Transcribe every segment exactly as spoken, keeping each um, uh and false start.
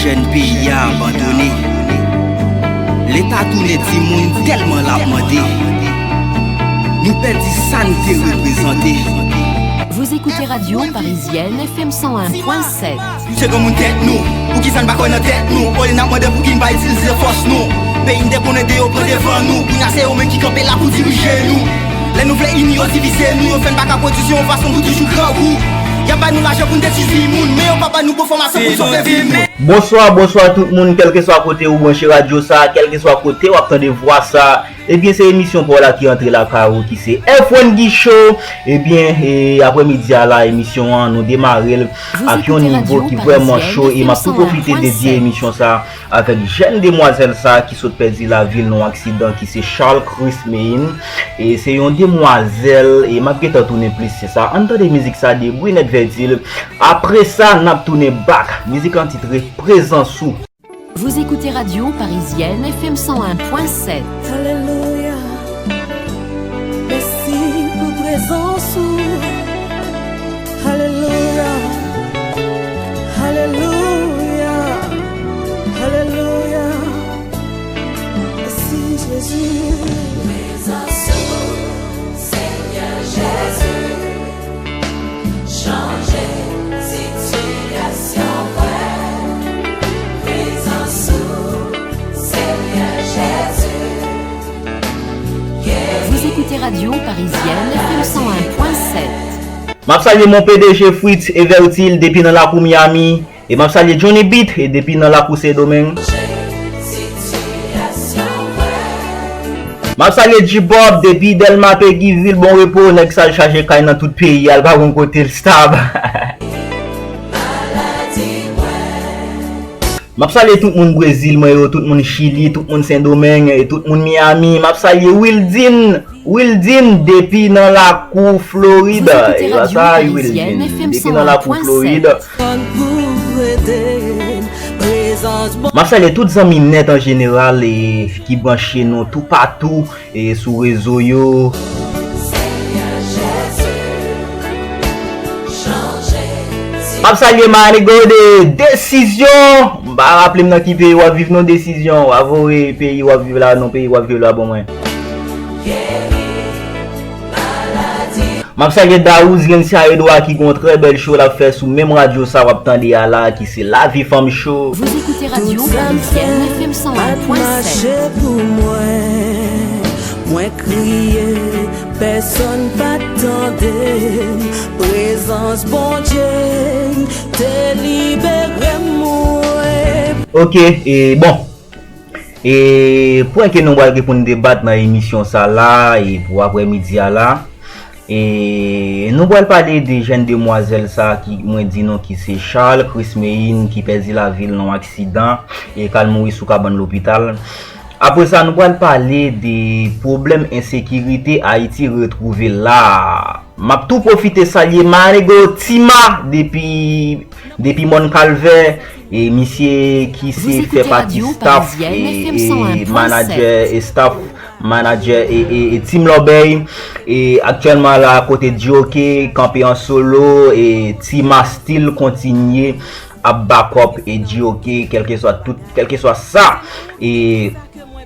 Jèn peyi a abandone. Leta tounen timoun tèlman l ap mande. Nou pèdi sa n te reprezante. Vous écoutez Radio Parisienne F M cent un point sept. Nou se granmoun tèt nou. Poukisa n pa kwè nan tèt nou? Olye n ap mande poukisa n pa itilize fòs nou. Peyi n te konnen de yo pran devan nou. Kounye a se yo menm ki kanpe la pou dirije nou. Lè nou vle ini yo divize nou. Yo fè n pa ka pwodui se yon fason pou toujou grangou. Y ap ba nou lajan pou n detwi vi moun. Men yo pa ba nou bon fòmasyon pou n sove vi moun. Bonswa, bonswa tout moun, kèlkeswa kote ou branche radyo sa, kèlkeswa kote w ap tande vwa sa, ebyen se emisyon pa w la ki antre lakay ou ki se F N G Show. Ebyen, e, aprèmidi a la, emisyon an, nou demare l ak yon nivo ki vrèman cho e m ap tou pwofite dedye emisyon sa avèk jèn demwazèl sa ki sot pèdi lavi l nan yon aksidan ki se Charles Chris Mein. E se yon demwazèl, e m ap gentan tounen plis se sa. Ann tande mizik sa de Brunette Verdil. Apre sa, n ap tounen back. Mizik lan titre Prezans ou. Vous écoutez Radio Parisienne F M cent un point sept. Alelouya. Mèsi pou prezans ou. Alelouya. Alelouya. Alelouya. Mèsi Jezi. Prezans ou, Senyè Jezi. Chanje sitiyasyon mwen. Prezans ou, Senyè Jezi. Vous écoutez Radio Parisienne F M cent un point sept. M ap salye mon P D G Fritz Evertil depi nan lakou Miami. E m ap salye Johnny Beat, e depi nan lakou Sendomeng. M ap salye G-Bob depi Dèlma, Peguiville, Bon Repos, nèg sa l chaje kay nan tout peyi a, l pa konn kote l stab. M ap salye tout moun Brezil mwen yo, tout moun Chili, tout moun Sendomeng, e tout moun Miami. M ap salye Wildin, Wildin depi nan lakou Florid. E sa, Wildin depi nan lakou Florid. M ap salye tout zanmi nèt an jeneral e ki branche nou toupatou e sou rezo yo. M ap salye Manigo de Desizyon. M pa raple m nan ki peyi w ap viv non, Desizyon. W a voye peyi w ap viv la, non peyi w ap viv la ban mwen. M ap salye Daouz Lencia Edouard ki gon trè bèl show l ap fè sou menm radyo sa w ap tande a la ki se Lavi Fanm Show. Vous écoutez Radio Parisienne F M cent un point sept. Tout sa k fèt ap mache pou mwen. Mwen kriye, pèsonn pa t tande m. Prezans Bondye te libere mwen. Ok, e bon. E pwen ke nou pral gen pou n debat nan emisyon sa la, e pou aprèmidi a la, e nou pral pale de jèn demwazèl sa ki mwen di nou ki se Charles Chris Mein ki pèdi lavi l nan yon aksidan e k al mouri sou kabann lopital. Apre sa, nou pral pale de pwoblèm ensekirite Ayiti retwouve la. M ap tou pwofite salye Manego Tima depi, depi Mòn Kalvè, e misye ki se fè pati staff e, e manadjè e staff manadjè e, e, e Team Lòbèy. E aktyèlman la kote G O K kanpe an solo e Tima still kontinye ap back up e G O K kèlkeswa tout, kèlkeswa sa e,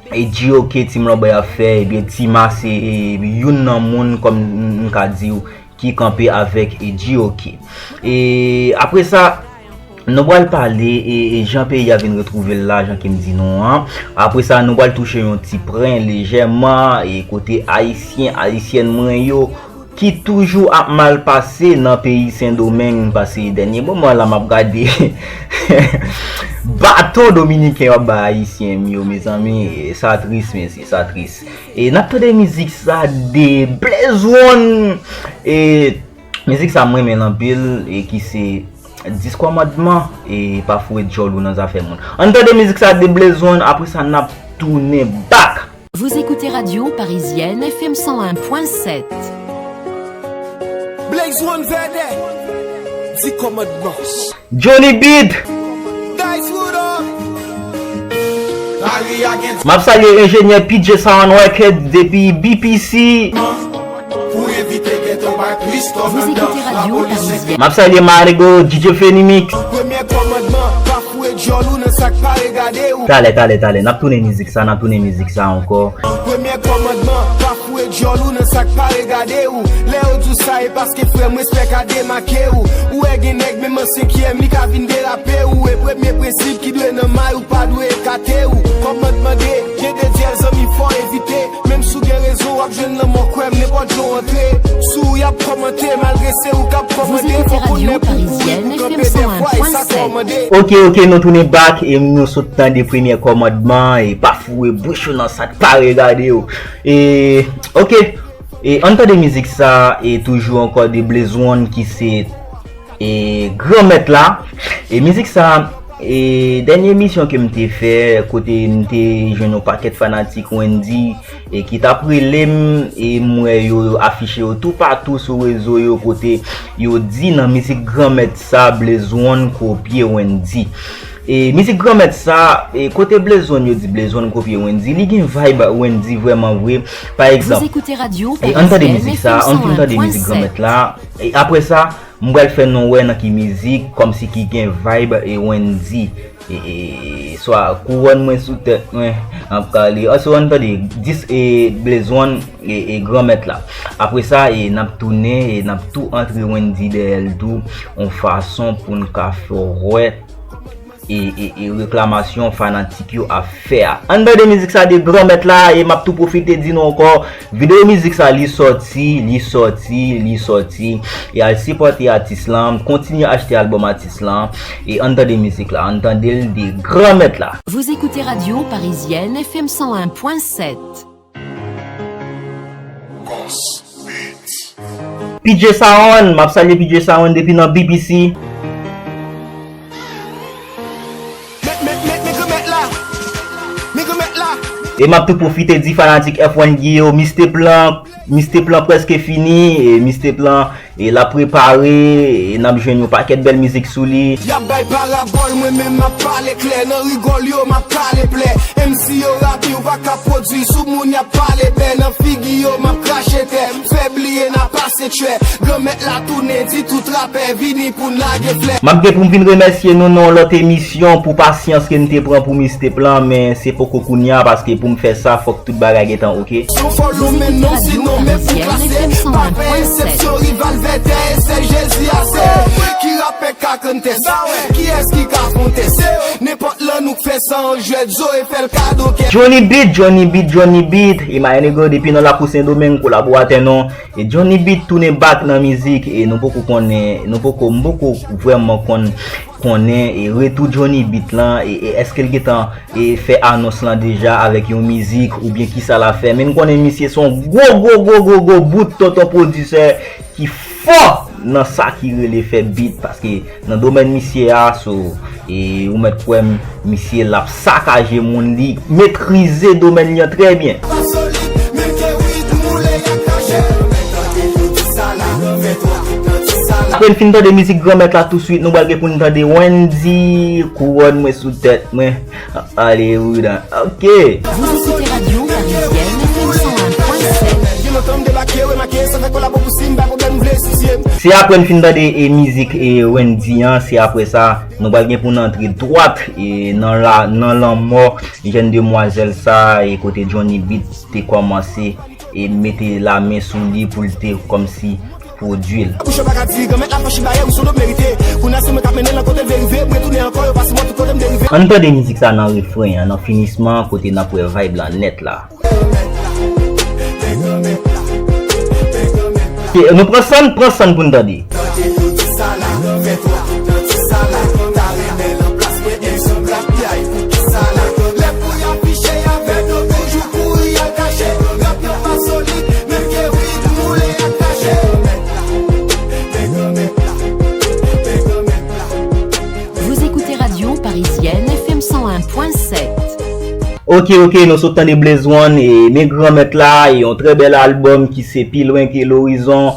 e G O K Team Lòbèy ap fè, ebyen Tima se, e, youn nan moun kòm m, m ka di w ki kanpe avèk e G O K. E apre sa, nou pral pale e, e jan peyi a vin retwouve l la, jan ke m di nou an. Apre sa, nou pral touche yon ti pwen lejèman e kote Ayisyen, Ayisyèn mwen yo ki toujou ap mal pase nan peyi Sendomeng, paske dènye moman la m ap gade baton dominiken yo ap bay Ayisyen m yo, mezanmi, e sa tris, mesye, sa tris. E n ap tande mizik sa de Blaze One. E mizik sa m renmen l anpil e ki se Dis Kòmandman e pa foure djòl ou nan zafè moun. Ann tande mizik sa de Blaze One, apre sa n ap tounen back. Vous écoutez Radio Parisienne F M cent un point sept. Blaze One Vèdè, Dis Kòmandman. Johnny Beat. M ap salye enjenyè P J Sound Record depi B P C. M ap salye Marigo, D J Fenimix. Premye kòmandman, pa foure djòl ou nan Sa k pa regade ou. Talè, talè, talè. N ap tounen mizik sa, n ap tounen mizik sa ankò. Premye kòmandman, pa foure dyòl ou nan sa k pa regade ou. Lè yo di w sa, e paske frè m respè ka demake ou. Ou wè gen nèg menm an senkyèm, li ka vin derape ou. E premye prensip ki dwe nan may ou pa dwe ekate ou. Kòmandman de, gen de dyèl zanmi fò evite. Menm si w gen rezon, w ap jwenn lanmò, kwè m, nenpòt jan w antre. Sou y ap kòmante, malgre se ou k ap kòmande, fòk ou nèk pou kouri pou kanpe dèfwa, e sa kòmande. Ok, ok, nou tounen back, e nou sot tande premye kòmandman, e pa foure bouch ou nan sa k pa regade w. E, ok, e ann tande mizik sa, e toujou ankò de Blaze One ki se e Granmèt la. E mizik sa, e dènye emisyon ke m te fè, kote m te jwenn yon pakèt fanatik Wendyy, e ki t ap rele m, e m wè yo afiche yo toupatou sou rezo yo, kote yo di nan mizik Granmèt sa, Blaze One kopye Wendyy. E mizik Granmèt sa, e kote Blaze One yo di Blaze One kopye Wendyy, li gen vibe Wendyy vrèman vre. Pa egzanp, e ann tande mizik sa, ann fin tande mizik Granmèt la. E apre sa, m pral fè nou wè nan ki mizik, kòmsi ki gen vibe e Wendyy. E, e, swa kouwòn mwen sou tèt mwen ap kale. Anso ann tande, dis e Blaze One e, e Granmèt la. Apre sa, e n ap tounen, e n ap tou antre Wendyy dèyè l tou, yon fason pou n ka fè wè e, e, e reklamasyon fanatik yo ap fè a. Ann tande mizik sa de Granmèt la, e m ap tou pwofite di nou ankò, videyo mizik sa, li sòti, li sòti, li sòti. E al sipòte atis lan, kontinye achte albòm atis lan, e ann tande mizik la, ann tande l de Granmèt la. Vous écoutez Radio Parisienne F M cent un point sept. P J Sound, m ap salye P J Sound depi nan B P C. E m ap tou pwofite di fanatik F one Guy yo, mixtape lan, mixtape lan prèske fini, e mixtape lan, e l ap prepare, e n ap jwenn yon pakèt bèl mizik sou li. Y ap bay parabòl, mwen menm m ap pale klè. Nan rigòl yo, m ap kale plè. M C yo rapi, ou pa ka pwodui. Sou moun y ap pale bè. Nan figi yo, m ap krache tè. M fè bliye, n a pase tchwè. Granmèt la tounen, di tout rapè, vini pou n lage flè. M ap gen pou m vin remèsye nou nan yon lòt emisyon pou pasyans ke m te pran pou mixtape lan, men se poko kounye a, paske pou m fè sa, fòk tout bagay gentan oke. Son fò lonmen non, sinon men pou klase. Pa fè eksepsyon, rival vètè, e sèl Jezi ase. Ki rapè k ka kanntè sa? Kiyès ki ka fon tès? Nenpòt lan nou k fè sa an jwèt zo e fè l kado kè. Johnny Beat, Johnny Beat, Johnny Beat, e my nigga depi nan Lakou Sendomeng, kolaboratè nou. E Johnny Beat tounen back nan mizik, e nou poko konnen, nou poko, m poko vrèman konn, konnen, e retou Johnny Beat lan, e, e èske l gentan, e fè anons lan deja avèk yon mizik, oubyen kisa l ap fè? Men n konnen misye se yon gwo, gwo, gwo, gwo, gwo bout tonton pwodisè ki fò nan sa ki rele fè beat, paske nan domèn misye a, so, e ou mèt kwè m, misye l ap sakaje moun, li metrize domèn li an trè byen. Apre n fin tande mizik Granmèt la, touswit nou pral gen pou n tande Wendyy, kouwòn mwen sou tèt mwen. Ale, Rudan. Ok. Vous écoutez Radio Parisienne F M cent un point sept. Se apre n fin tande e mizik e Wendyy an, se apre sa nou pral gen pou n antre dwat e nan la, nan lanmò jèn demwazèl sa, e kote Johnny Beat te kòmanse e mete lamen sou li pou l te kòmsi pwodui l. Bouch yo pa ka di, Granmèt la franchi bayè, ou sou do merite. Kounye a se mwen k ap mennen l nan kote l vle rive, m retounen ankò, yo pase mwen tout kote m derive. Ann tande mizik sa nan refren an, nan finisman, kote n ap wè vibe lan nèt la. Ok, nou pran san n, pran san n pou n tande. Vous écoutez Radio Parisienne F M cent un point sept. Ok, ok, nou sot tande Blaze One, e men Granmèt la, e yon trè bèl albòm ki se Pi lwen ke lorizon,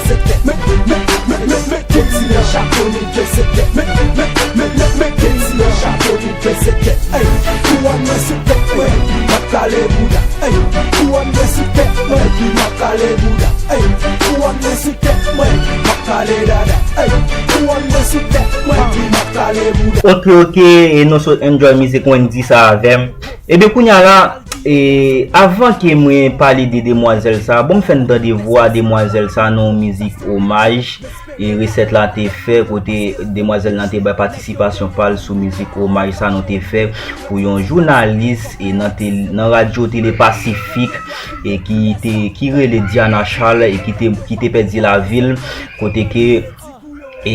pèsekè. Men, men, men, men, men, men, kèt ti nan chapo nou pèsekè. Men, men, men, men, men, kèt ti nan chapo nou pèsekè. Ey, kouwòn mwen sou tèt mwen, m ap kale bouda. Ey, kouwòn mwen sou tèt mwen, epi m ap kale bouda. Ey, kouwòn mwen sou tèt mwen, epi m ap kale dada. Ey, kouwòn mwen sou tèt mwen, epi m ap kale bouda. Ok, ok, e nou sot enjoy mizik Wendy sa avè m. Ebyen, kounye a la, e, avan ke mwen pale de demwazèl sa, bon, m fè n tande vwa demwazèl sa nan yon mizik omaj. E resèt la te fè, kote demwazèl lan te bay patisipasyon pa l sou mizik omaj sa nou te fè pou yon jounalis, e nan te, nan radyo Tele Pasifik, e ki te, ki rele Diana Charles, e ki te, ki te pèdi lavi l, kote ke, e,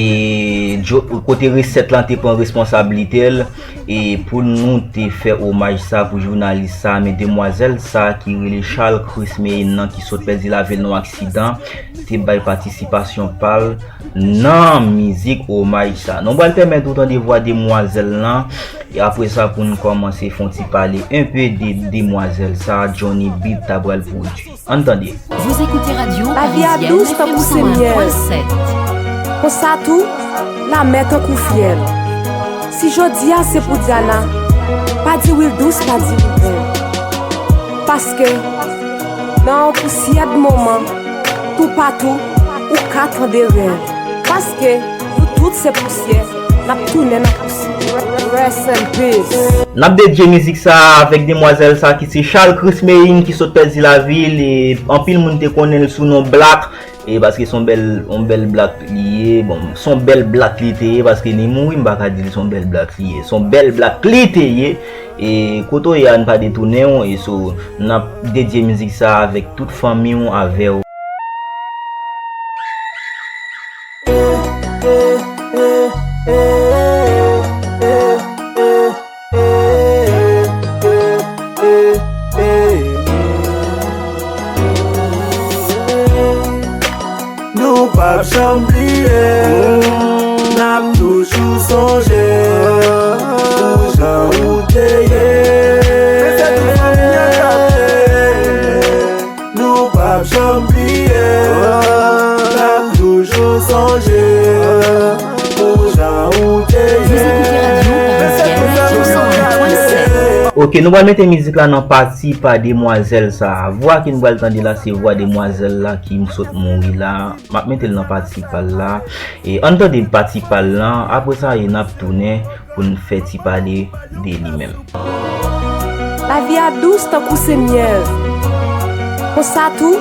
djo-, kote resèt lan te pran responsablite l, e pou nou te fè omaj sa pou jounalis sa, men demwazèl sa ki rele Charles Chris Meyin nan ki sot pèdi lavi l nan yon aksidan, te bay patisipasyon pa l nan mizik omaj sa. Nou pral pèmèt ou tande vwa demwazèl lan, e apre sa pou n kòmanse fè yon ti pale enpe de demwazèl sa, Johnny Beat ta pral pwodui. Ann tande. Vous écoutez Radio Lavi a Parisienne dous tankou F M se myèl. Cent un point sept. Konsa tou, lanmè tankou fyèl. Si jodi a se pou Diana, pa di wi l dous, pa di wi l bèl. Paske, nan yon pousyè de moman, toupatou, ou ka tande rèl. Paske, nou tout se pousyè, n ap tounen nan pousyè. Rest in peace. N ap dedye mizik sa avèk demwazèl sa ki se Charles Chris Meyin ki sot pèdi lavi l, e anpil moun te konnen l sou non Black, e paske se yon bèl, yon bèl Black li ye, bon, se yon bèl Black li te ye, paske li mouri, m pa ka di l se yon bèl Black li ye, se yon bèl Black li te ye, e kote w ye a, n pa detounen w, e so, n ap dedye mizik sa avèk tout fanmi w, avè w. Nou p ap janm bliye, n ap toujou sonje pou jan ou te ye. Nou p ap janm bliye, n ap toujou sonje pou jan ou te ye. Vous écoutez Radio Parisienne, cent un point sept. Ok, nou pral mete mizik la nan pati pa demwazèl sa. Vwa ke nou pral tande la, se vwa demwazèl la ki sot mouri la. M ap mete l nan pati pa l la. E ann tande pati pa l lan, apre sa, e n ap tounen pou n fè ti pale de li menm. Lavi a dous tankou se myèl. Konsa tou,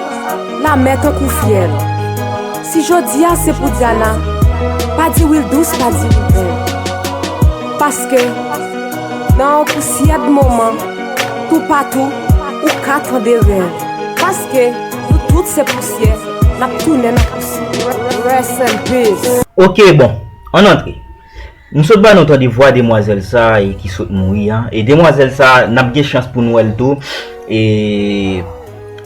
lanmè tankou fyèl. Si jodi a se pou Diana, pa di Wildous, pa di Wilder. Paske, nan yon pousyè moman, toupatou, ou ka tande rèv. Paske, nou tout se pousyè, n ap tounen nan pousyè. Rest in peace. Ok, bon, ann antre. M sot ba nou tande vwa demwazèl sa a e ki sot mouri a. E demwazèl sa a, n ap gen chans pou n wè l tou. E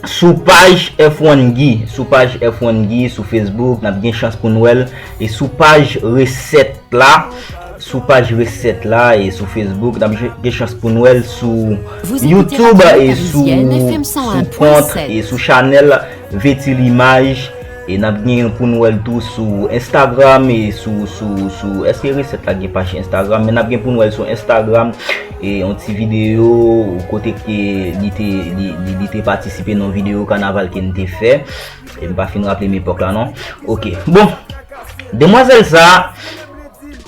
sou paj F one Guy, sou paj F one Guy, sou Facebook, n ap gen chans pou n wè l. E sou paj resèt la, sou paj resèt la e sou Facebook, n ap gen chans pou n wè l sou YouTube e sou, sou kont e sou chanèl Veti Limaj. E n ap gen pou n wè l tou sou Instagram e sou, sou, sou, èske resèt la gen paj Instagram? Men n ap gen pou n wè l sou Instagram e yon ti videyo kote ke li te, li, li, li te patisipe nan yon videyo kanaval ke n te fè. E m pa fin raple m epòk la non. Ok. Bon, demwazèl sa a,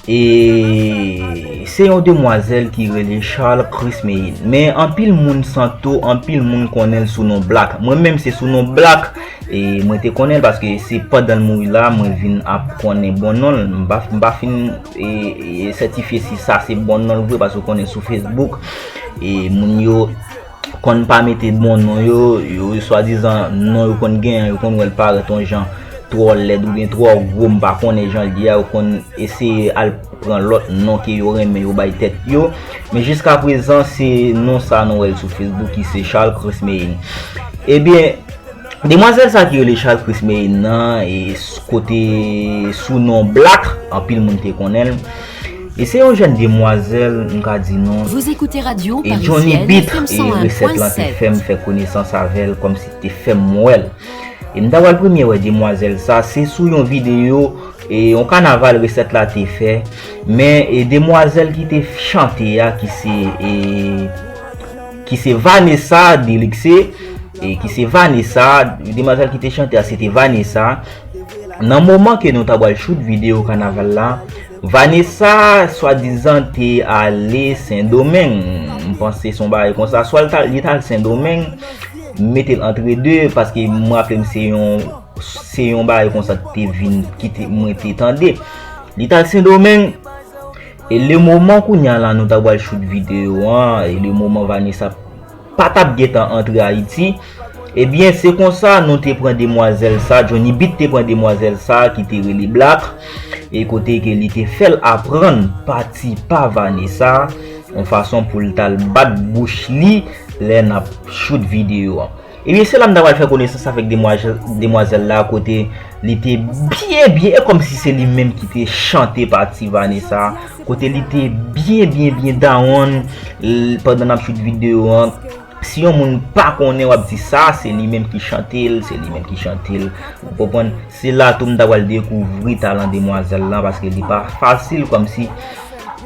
e se yon demwazèl ki rele Charles Chrismeyin. Men anpil moun Santo, anpil moun konnen l sou non Black. Mwen menm se sou non Black e mwen te konnen l paske se pandan l mouri la mwen vin ap konnen bon non l. M pa, m pa fin e, e, sètifye si sa se bon non l vre paske w konnen sou Facebook e moun yo konn pa mete bon non yo, yo swadizan non yo konn genyen, yo konn wè l parèt yon jan twò lèd oubyen twò gwo, m pa konnen jan l ye a, yo konn eseye al pran lòt non ke yo renmen yo bay tèt yo. Men jiskaprezan, se non sa nou wè l sou Facebook ki se Charles Chrismeyin. Ebyen, demwazèl sa ki rele Charles Chrismeyin nan, e s-, kote sou non Black, anpil moun te konnen l. E se yon jèn demwazèl, m ka di non. Vous écoutez Radio E Johnny Parisienne Beat, F M e cent un point sept. Resèt lan te fè m fè konesans avè l, kòmsi te fè m wè l. E m ta pral premye wè demwazèl sa, se sou yon videyo, e yon kanaval resèt la te fè. Men, e demwazèl ki te chante a, ki se, e, ki se Vanessa Delixe, e ki se Vanessa, demwazèl ki te chante a, se te Vanessa. Nan moman ke nou ta pral chout videyo kanaval la, Vanessa swadizan te ale Sendomeng. M panse se yon bagay konsa. Swa li ta, li ta al Sendomeng, m mete l antre de, paske m raple m se yon, se yon bagay konsa ki te vin, ki te, mwen te tande. Li ta al Sendomeng, e le moman kounye a la nou ta pral chout videyo an, e le moman Vanessa pa t ap gentan antre Ayiti. Ebyen, se konsa nou te pran demwazèl sa, Johnny Beat te pran demwazèl sa ki te rele Black, e kote ke li te fè l aprann pati pa Vanessa, yon fason pou l t al bat bouch li lè n ap chout videyo an. Ebyen, se la m ta pral fè konesans avèk demwazèl, demwazèl la, kote li te byen, byen, e kòmsi se li menm ki te chante pati Vanessa, kote li te byen, byen, byen down, l-, pandan n ap chout videyo an. Si yon moun pa konnen, w ap di sa, se li menm ki chante l, se li menm ki chante l. Ou konprann? Se la tou m ta pral dekouvri talan demwazèl lan, paske li pa fasil, kòmsi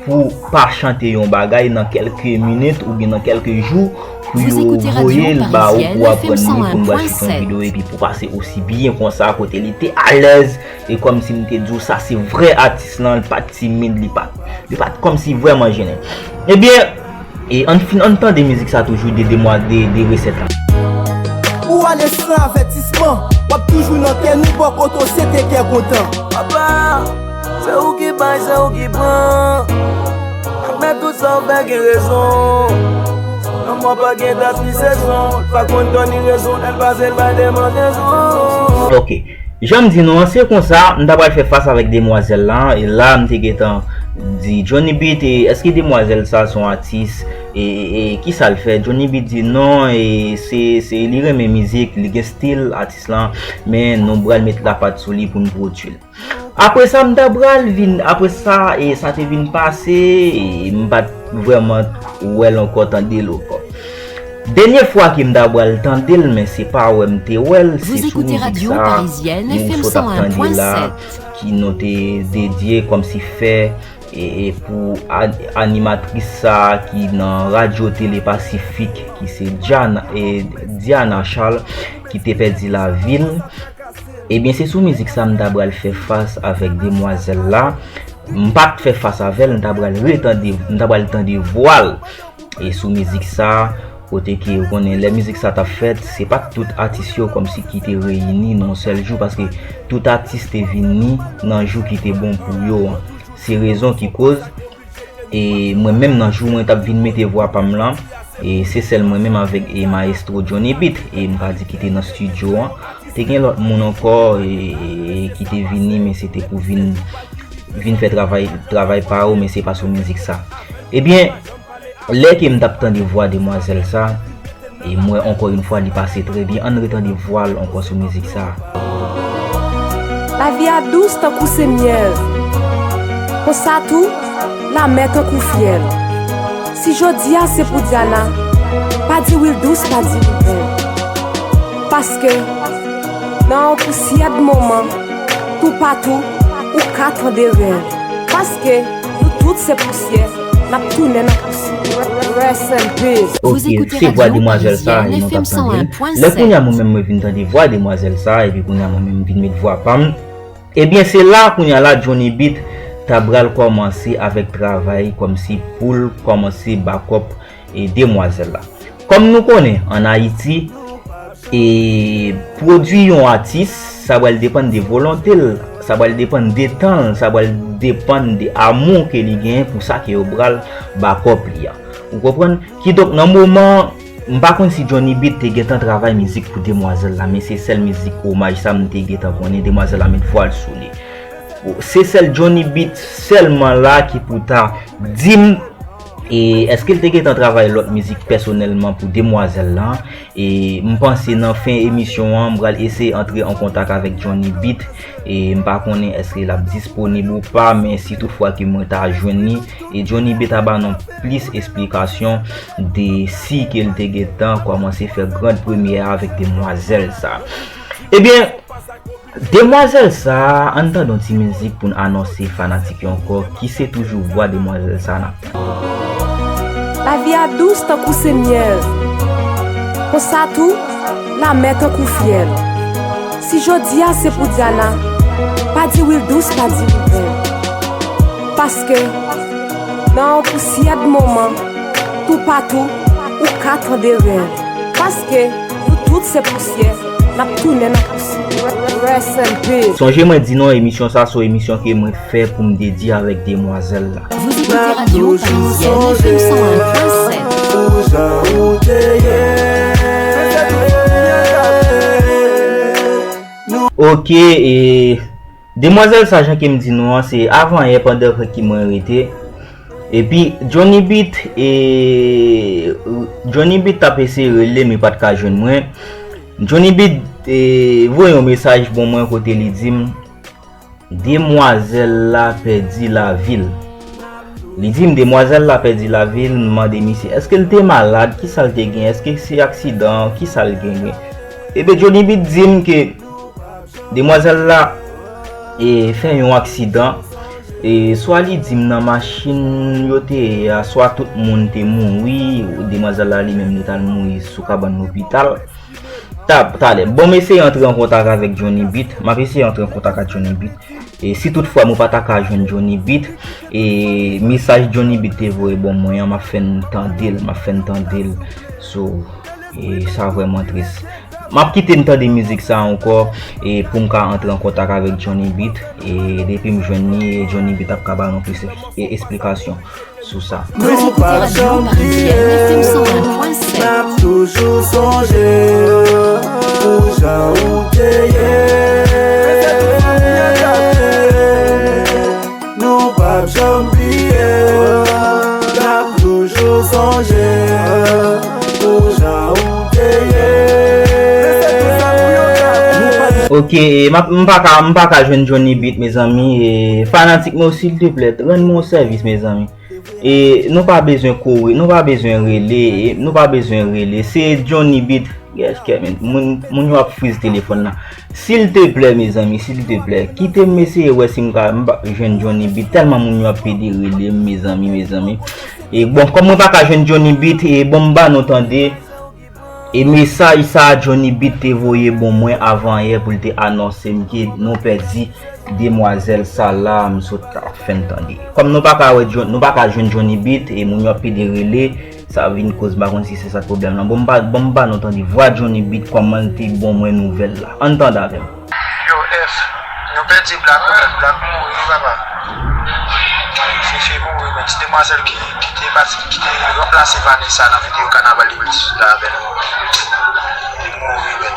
pou pa chante yon bagay nan kèlke minit oubyen nan kèlke jou, pou yo voye l ba ou pou aprann li, pou n pral choute yon videyo, epi pou pase osi byen konsa, kote li te alèz, e kòmsi m te di w sa, se vrè atis lan, li pa t timid, li pa, li pa t kòmsi vrèman jennen. Ebyen, e ann fin, ann tande mizik sa toujou de demwa-, de, de resèt la. Ou ale san avètisman, w ap toujou nan kè nou, bò kote w se te kè kontan. Papa, se ou ki bay, se ou ki pran. Apre tout sa w fè gen rezon. Lanmò pa gen dat ni sezon. Pa konn tan ni rezon, lè l pase l bay demanjezon. Ok. Jan m di nou an, se konsa, m ta pral fè fas avèk demwazèl la, e la m te gentan di Johnny Beat, e èske demwazèl sa se yon atis, e, e, e kisa l fè? Johnny Beat di non, e se, se, li renmen mizik, li gen stil atis lan, men nou pral met lapat sou li pou n pwodui l. Apre sa, m ta pral vin, apre sa, e sa te vin pase, e m pa t vrèman wè l ankò, tande l ankò. Dènye fwa ke m ta pral tande l, men se pa wè m te wè l, se sou mizik sa, mizik sa w ap tande la, ki nou te dedye kòmsi fè, e, e pou a-, animatris sa ki nan Radyo Tele Pasifik, ki se Diana, e, Diana Charles, ki te pèdi lavi l. Ebyen, se sou mizik sa m ta pral fè fas avèk demwazèl la. M pa t fè fas avè l, m ta pral retande, m ta pral tande vwa l. E sou mizik sa, Kote ke ou konnen lè mizik sa t ap fèt, se pa t tout atis yo kòmsi ki te reyini nan yon sèl jou, paske tout atis te vini nan jou ki te bon pou yo an. Se rezon ki koz, e mwen menm nan jou mwen t ap vin mete vwa pa m lan, e se sèl mwen menm avèk e mayestwo Johnny Beat, e m ka di ki te nan estidyo an. Te gen lòt moun ankò e, e ki te vini, men se te pou vin, vin fè travay, travay pa yo, men se pa sou mizik sa. Ebyen, lè ke m t ap tande vwa demwazèl sa, e m wè ankò yon fwa li pase trè byen. Ann retande vwa l ankò sou mizik sa. Lavi a dous tankou se myèl, konsa tou, lanmè tankou fyèl. Si jodi a se pou Diana, pa di wi l dous, pa di wi l bèl. Paske, nan yon pousyè d moman, toupatou, ou ka tande rèl. Paske, nou tout se pousyè, n ap tounen nan pousyè. Rest in peace. Ok, se vwa demwazèl sa e nou t ap tande l. Lè kounye a mwen menm mwen vin tande vwa demwazèl sa, epi kounye a mwen menm vin met vwa pa m, ebyen se la kounye a la Johnny Beat ta pral kòmanse avèk travay kòmsi pou l kòmanse bakòp e demwazèl la. Kòm nou konnen, ann Ayiti, e pwodui yon atis, sa pral depann de volonte l, sa pral depann de tan l, sa pral depann de amou ke li genyen pou sa ke yo pral bakòp li a. Ou konprann? Kidonk, nan moman, m pa konn si Johnny Beat te gentan travay mizik pou demwazèl la, men se sèl mizik omaj sa m te gentan konnen, demwazèl la met vwa l sou li. Se sèl Johnny Beat sèlman la ki pou ta di m, e èske l te gentan travay lòt mizik pèsonèlman pou demwazèl la? E m panse nan fen emisyon an, m pral eseye antre an kontak avèk Johnny Beat. E m pa konnen èske l ap disponib ou pa, men si toutfwa ke mwen ta jwenn li, e Johnny Beat ta ba nou plis esplikasyon de si ke l te gentan kòmanse fè grand premyè avèk demwazèl sa. Ebyen, demwazèl sa, ann tande yon ti mizik pou n anonse fanatik yo ankò ki se toujou vwa demwazèl sa n ap tande. Lavi a dous tankou se myèl, konsa tou, lanmè tankou fyèl. Si jodi a se pou Diana, pa di wi l dous, pa di wi l bèl. Paske, nan yon pousyè d moman, toupatou, ou ka tande rèl. Paske, nou tout se pousyè, n ap tounen nan pousyè. Rest in peace. Sonje mwen di nou, emisyon sa se yon emisyon ke mwen fè pou m dedye avèk demwazèl la. Vous écoutez Radio Parisienne F M cent un point sept. Ok, e demwazèl sa, jan ke m di nou an, se avan yè pandan ke mwen rete. Epi Johnny Beat, e Johnny Beat t ap eseye rele m, li pa t ka jwenn mwen. Johnny Beat, e voye yon mesaj bon mwen kote li di m, demwazèl la pèdi lavi l. Li di m demwazèl la pèdi lavi l, m mande misye èske l te malad, kisa l te gen, èske se aksidan, kisa l genyen. Ebyen Johnny Beat di m ke demwazèl la e fè yon aksidan. E swa li di m nan machin yo te ye a, swa tout moun te mouri, demwazèl la li menm li t al mouri sou kabann lopital. Ta, talè. Bon, m eseye antre an kontak avèk Johnny Beat. M ap eseye antre an kontak ak Johnny Beat. E si toutfwa mwen pa ta ka jwenn Johnny Beat, e mesaj Johnny Beat te voye ban mwen an, m ap fè n tande l, m ap fè n tande l. So, e sa vrèman tris. M ap kite n tande mizik sa ankò, e pou m ka antre an kontak avèk Johnny Beat, e depi m jwenn li, Johnny Beat ap ka ba nou plis e, esplikasyon sou sa. Vous écoutez Radio Parisienne F M cent un point sept. N ap toujou sonje pou jan ou te ye. Nou p ap janm bliye. N ap toujou sonje pou jan ou te ye. Ok, m ap, m pa ka, m pa ka jwenn Johnny Beat, mezanmi. E, fanatik mwen, silteplè, rann mwen yon sèvis, mezanmi. E nou pa bezwen kouri, nou pa bezwen rele, e nou pa bezwen rele. Se Johnny Beat, gèskè, men, moun, moun yo ap friz telefòn nan. Silteplè, mezanmi, silteplè, kite m eseye wè si m ka, m pa jwenn Johnny Beat, tèlman moun yo ap pede rele m, mezanmi, mezanmi. E bon, kòm mwen pa ka jwenn Johnny Beat, e bon, m ba nou tande. E mesaj sa a Johnny Beat te voye ban mwen avan yè pou l te anonse m ke nou pèdi demwazèl sa la m sot ap fè n tande. Kòm nou pa ka wè John, nou pa ka jwenn Johnny Beat e moun yo ap pede rele, Sa vin koz, m pa konn si se sa k pwoblèm lan. Bon, m pa, bon, m pa nou tande vwa Johnny Beat, kòman l te ban mwen nouvèl la. Ann tande avè m. Yo, F, nou pèdi Black, ou mèt Black mouri, papa. Fefe mouri, men ti demwazèl ki, ki te pati, ki te ranplase Vanessa nan videyo Kanaval li plis la avè nou. Li mouri, men.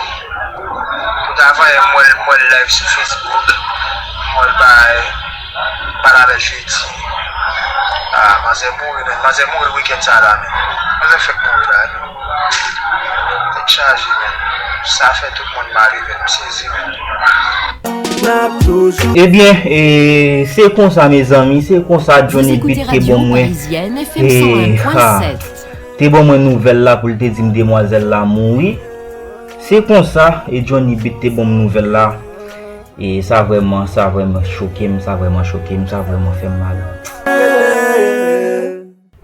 Pou ta fè, m wè l, m wè l live sou Facebook. M wè l bay, pale avè Jedi. Ah, manzè mouri, men. Manzè mouri wikenn sa la, men. Manzè fèk mouri la, men. Tèt chaje, men. Sa fè tout moun mare, men. M sezi, men. Ebyen, e, se konsa, mezanmi, se konsa Johnny Beat te ban mwen, e, ha, te ban mwen nouvèl la pou l te di m demwazèl la mouri. Se konsa, e, Johnny Beat te ban m nouvèl la. E sa vrèman, sa vrèman choke m, sa vrèman choke m, sa vrèman fè m mal.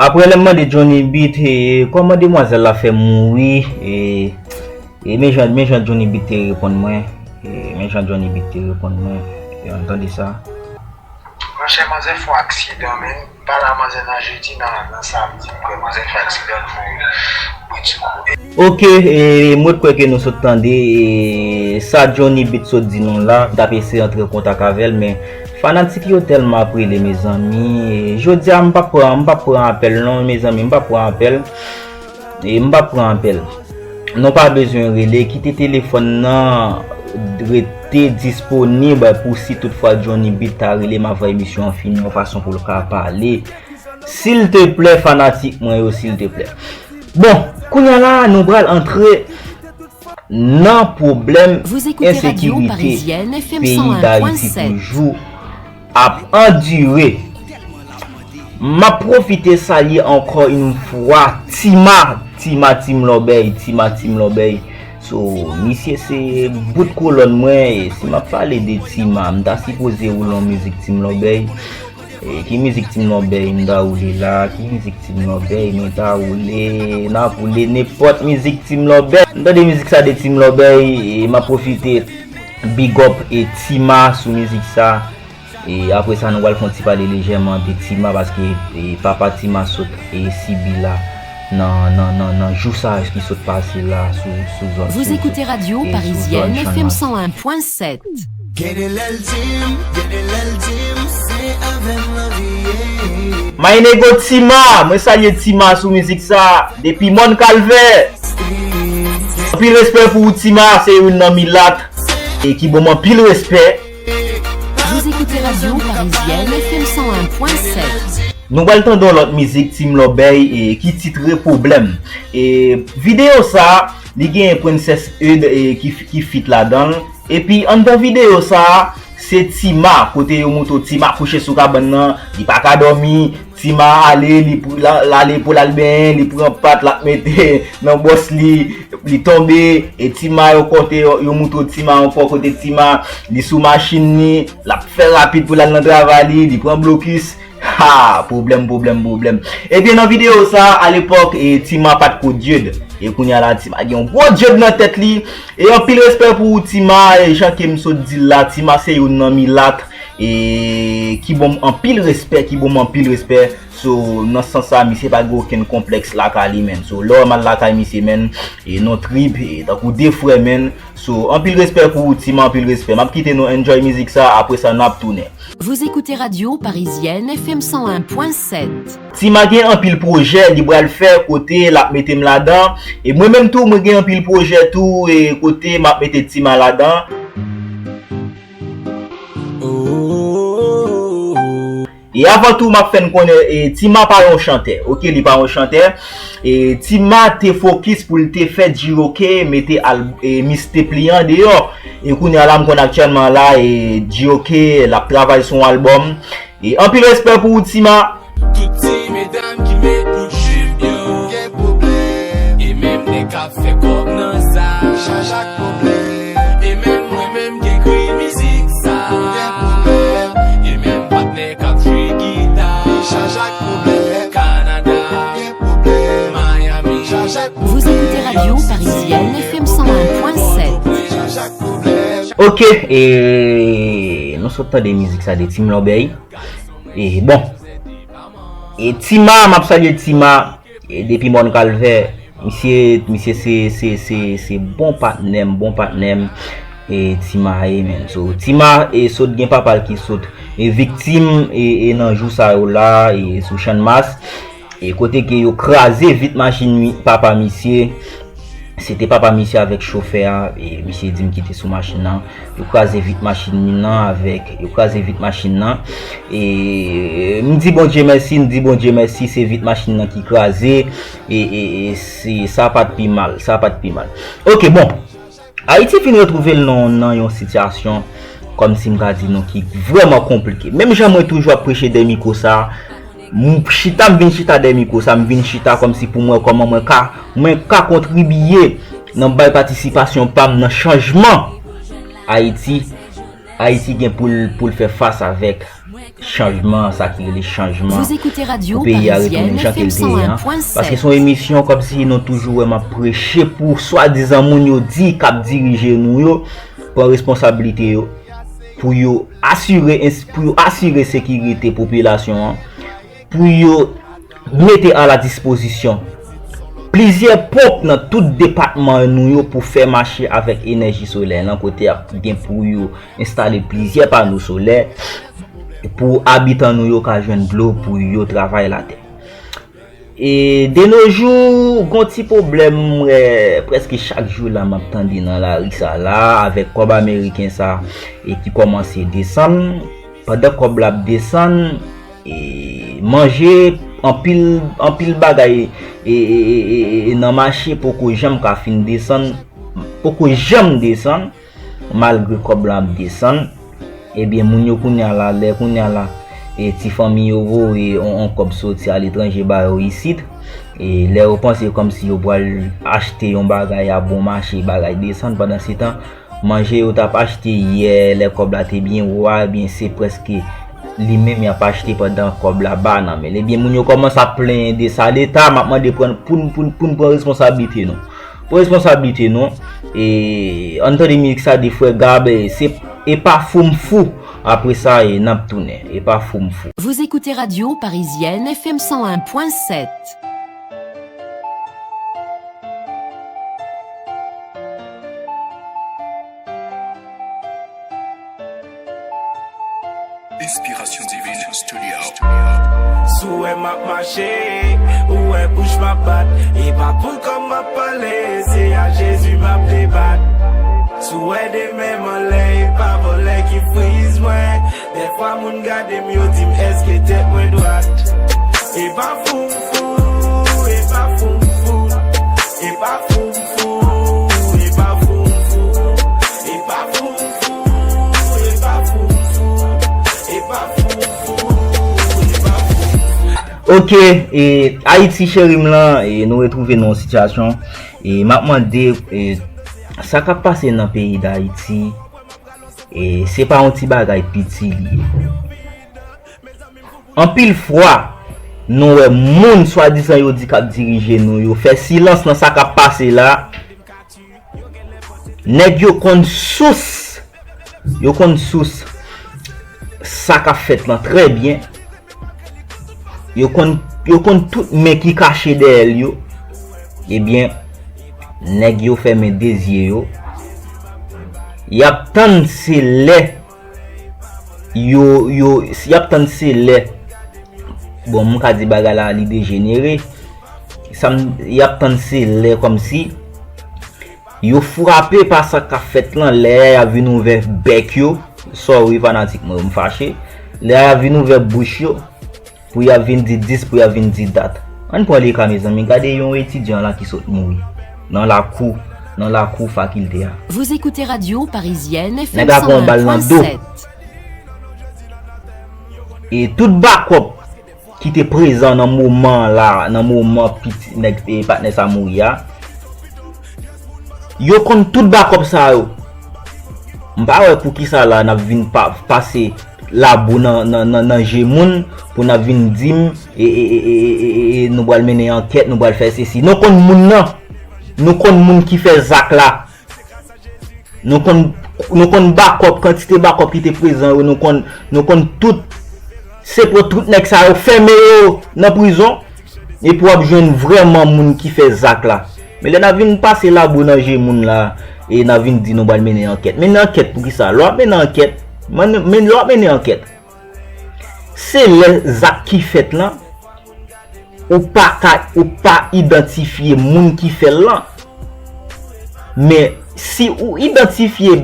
Apre lè m mande Johnny Beat, e, kòman demwazèl la fè mouri, e, e men jan, men jan Johnny Beat te reponn mwen, e, men jan Johnny Beat te reponn mwen, e, ann tande sa. Monchè, manzè fè yon aksidan, men. M pale a manzè nan jedi, nan, nan samdi, m kwè manzè fè aksidan, l mouri. Bri di kou. Ok, e, mwen kwè ke nou sot tande, e, sa Johnny Beat sot di nou la, m t ap eseye antre an kontak avè l, men fanatik yo tèlman ap rele, mezanmi. E, jodi a, m p ap pran, m p ap pran apèl non, mezanmi, m p ap pran apèl. E, m p ap pran apèl. Nou pa bezwen rele, kite telefòn nan rete disponib pou si toutfwa Johnny Beat ta rele m avan emisyon an fini, yon fason pou l ka pale. Silteplè, fanatik mwen yo, silteplè. Bon, kounye a la, nou pral antre nan pwoblèm ensekirite peyi Dayiti toujou ap andire. M ap pwofite salye ankò yon fwa Tima, Tima Team Lòbèy, Tima Team Lòbèy. So, misye se bout kolòn mwen, e si m ap pale de Tima, m ta sipoze woule yon mizik Team Lòbèy. E, ki mizik Team Lòbèy m ta woule la? Ki mizik Team Lòbèy mwen ta woule? N ap woule nenpòt mizik Team Lòbèy. M tande mizik sa de Team Lòbèy, e m ap pwofite big up e Tima sou mizik sa. E apre sa, nou pral fè yon ti pale lejèman de Tima, paske, e, papa Tima sot, e, sibi la nan, nan, nan, nan jou sa ki sot pase la sou, sou zòn, sou, sou, e, sou zòn Channmas. Gen de lè l di m, gen de lè l di m, se avè m l anvi ye. My nego Tima, mwen salye Tima sou mizik sa, depi Mòn Kalvè. Anpil respè pou ou, Tima, se youn nan milat, e ki ban m anpil respè. Vous écoutez Radio Parisienne F M cent un point sept. Nou pral tande yon lòt mizik Team Lòbèy, e ki titre Pwoblèm. E videyo sa, li gen Princess Eud, e ki, ki feat ladan l. Epi anndan videyo sa, se Tima, kote yo montre w Tima kouche sou kabann nan, li pa ka dòmi, Tima ale, li pr-, la, l ale pou l al benyen, li pran pat, l ap mete nan bòs li, li tonbe, e Tima yo kote, yo, yo montre w Tima ankò, kote Tima, li sou machin li, l ap fè rapid pou l al nan travay li, li pran blokis. Ha, pwoblèm, pwoblèm, pwoblèm. Ebyen, nan videyo sa, alepòk, e, Tima pa t ko dread. E kounye a la, Tima gen yon gwo dread nan tèt li. E anpil respè pou ou, Tima. E jan ke m sot di l la, Tima se youn nan milat, e ki ban m anpil respè, ki ban m anpil respè. So, nan sans sa, misye pa gen okenn konplèks lakay li, menn. So, lè w wè m al lakay misye, menn, e nou trip, e tankou de frè, menn. So, anpil respè pou ou, Tima, anpil respè. M ap kite nou enjoy mizik sa, apre sa, n ap tounen. Vous écoutez Radio Parisienne F M cent un point sept. Tima gen anpil pwojè li pral fè kote l ap mete m ladan. E mwen menm tou, mwen gen anpil pwojè tou, e kote m ap mete Tima ladan. E avan tou, m ap fè n konnen, e, Tima pa yon chantè. Oke, li pa yon chantè. E, Tima te fokis pou l te fè G O K mete al-, e, mixtape li an deyò. E kounye a la, m konn aktyèlman la, e, G O K, l ap travay sou yon albòm. E anpil respè pou ou, Tima. Tout ti medam ki met bout jip yo gen pwoblèm. E menm nèg k ap fè kòb nan sa, Jean-Jacques pwoblèm. E menm mwen menm ki ekri mizik sa, gen pwoblèm. E menm patnè k ap jwe gita, Jean-Jacques pwoblèm. Kanada, gen pwoblèm. Miami, Jean-Jacques pwoblèm. Vous écoutez Radio Parisienne F M cent un point sept. Jean-Jacques pwoblèm. Oke, e nou sot tande mizik sa de Team Lòbèy. E bon. E Tima, m ap salye Tima. E depi Mòn Kalvè, misye, misye se, se, se, se bon patnè m, bon patnè m. E Tima ye, menm. So, Tima, e sot gen papa l ki sot. E viktim, e, e nan jou sa yo la, e sou Channmas. E kote ke yo kraze vit machin mi-, papa misye. Se te papa misye avèk chofè a, e misye di m ki te sou machin nan. Yo kraze vit machin nan avèk, yo kraze vit machin nan. E m di Bondye mèsi, m di Bondye mèsi, se vit machin nan ki kraze. E, e, e se, sa pa t pi mal, sa pa t pi mal. Ok, bon. Ayiti fin retwouve l nan, nan yon sitiyasyon, kòmsi m ka di nou, ki vrèman konplike. Menm jan mwen toujou ap preche dèyè mikwo sa, m chita, m vin chita dèyè mikwo sa, m vin chita kòmsi pou m wè kòman mwen ka, mwen ka kontribiye nan bay patisipasyon pa m nan chanjman Ayiti. Ayiti gen pou l, pou l fè fas avèk chanjman, sa ki rele chanjman, pou peyi a retounen jan ke l te ye an. Paske se yon emisyon kòmsi nou toujou wè m ap preche pou swadizan moun yo di k ap dirije nou yo, pran responsablite yo, pou yo asire, pou yo asire sekirite popilasyon an, pou yo mete a la dispozisyon plizyè ponp nan tout depatman nou yo pou fè mache avèk enèji solèy lan, kote ap gen pou yo enstale plizyè pano solè pou abitan nou yo ka jwenn dlo pou yo travay latè. E de nos jours, gon ti pwoblèm, m wè prèske chak jou la m ap tande nan lari sa la, avèk kòb ameriken sa, e ki kòmanse desann. Pandan kòb la ap desann, e manje, anpil, anpil bagay, e, e, e, e, e nan mache poko janm ka fin desann, poko janm desann, malgre kòb la ap desann. Ebyen, moun yo kounye a la, lè kounye a la, e ti fanmi yo voye on, on kòb soti aletranje ba yo isit, e lè yo panse kòmsi yo pral achte yon bagay a bon mache, bagay desann, pandansetan, manje yo t ap achte yè, lè kòb la te byen wo a, ebyen, se prèske li menm y ap achte pandan kòb la ba nan men l. Ebyen, moun yo kòmanse ap plenyen de sa. Leta, m ap mande pran, pou n, pou n, pou n pran responsablite nou. Pran responsablite nou. E ann tande mizik sa de frè Gab, e se, e pa fou m fou. Apre sa, e n ap tounen. E pa fou m fou. Vous écoutez Radio Parisienne F M cent un point sept. Inspiration Divine Studio. Si w wè m ap mache, ou wè bouch m ap bat, e pa pou kòb m ap pale, se a Jezi m ap debat. Si w wè de men m anlè, e pa vòlè ki friz mwen. Dèfwa moun gade m, yo di m, èske tèt mwen dwat? E pa fou m fou, e pa fou m fou, e pa fou m fou, e pa fou m fou, e pa fou m fou, e pa fou m fou, e pa fou m fou, e pa fou m fou. Ok, e, Ayiti cheri m lan, e, nou retwouve nan yon sitiyasyon, e, m ap mande, e, sa k ap pase nan peyi Dayiti, e, se pa yon ti bagay piti li ye. Anpil fwa, nou wè moun swadizan yo di k ap dirije nou, yo fè silans nan sa k ap pase la. Nèg yo konn sous, yo konn sous sa k ap fèt lan trè byen. Yo konn, yo konn tout men ki kache dèyè l yo. Ebyen, nèg yo fèmen de zye yo. Y ap tann se lè yo, yo, y ap tann se lè. Bon, m ka di bagay la, li dejenere. Sa m, y ap tann se lè kòmsi yo frape pa sa k ap fèt lan, lè y ap vin ouvè bèk yo. Sorry, fanatik mwen yo, m fache. Lè y ap vin ouvè bouch yo, pou y ap vin di dis, pou y ap vin di dat. Ann pran le ka, mezanmi, gade yon etidyan la ki sot mouri nan lakou, nan lakou fakilte a. Vous écoutez Radio Parisienne F M cent un point sept. Nèg la pran yon bal nan do. E tout bakòp ki te prezan nan moman la, nan moman piti, nèg, e, patnè sa mouri a, yo konn tout bakòp sa yo. M pa wè poukisa la n ap vin pa, pase labou nan, nan, nan, nan je moun pou n ap vin di m, e, e, nou pral mennen ankèt, nou pral fè sesi. Nou konn moun nan. Nou konn moun ki fè zak la. Nou konn, nou konn bakòp, kantite bakòp ki te prezan yo, nou konn, nou konn tout. Se pou tout nèg sa yo fèmen yo nan prizon. Epi w ap jwenn vrèman moun ki fè zak la. Men lè n ap vin pase labo nan je moun la, e n ap vin di nou pral mennen ankèt. Mennen ankèt pou kisa? Lè w ap mennen ankèt, men, men lè w ap mennen ankèt, se lè zak ki fèt lan, ou pa ka, ou pa idantifye moun ki fè l lan. Men si ou idantifye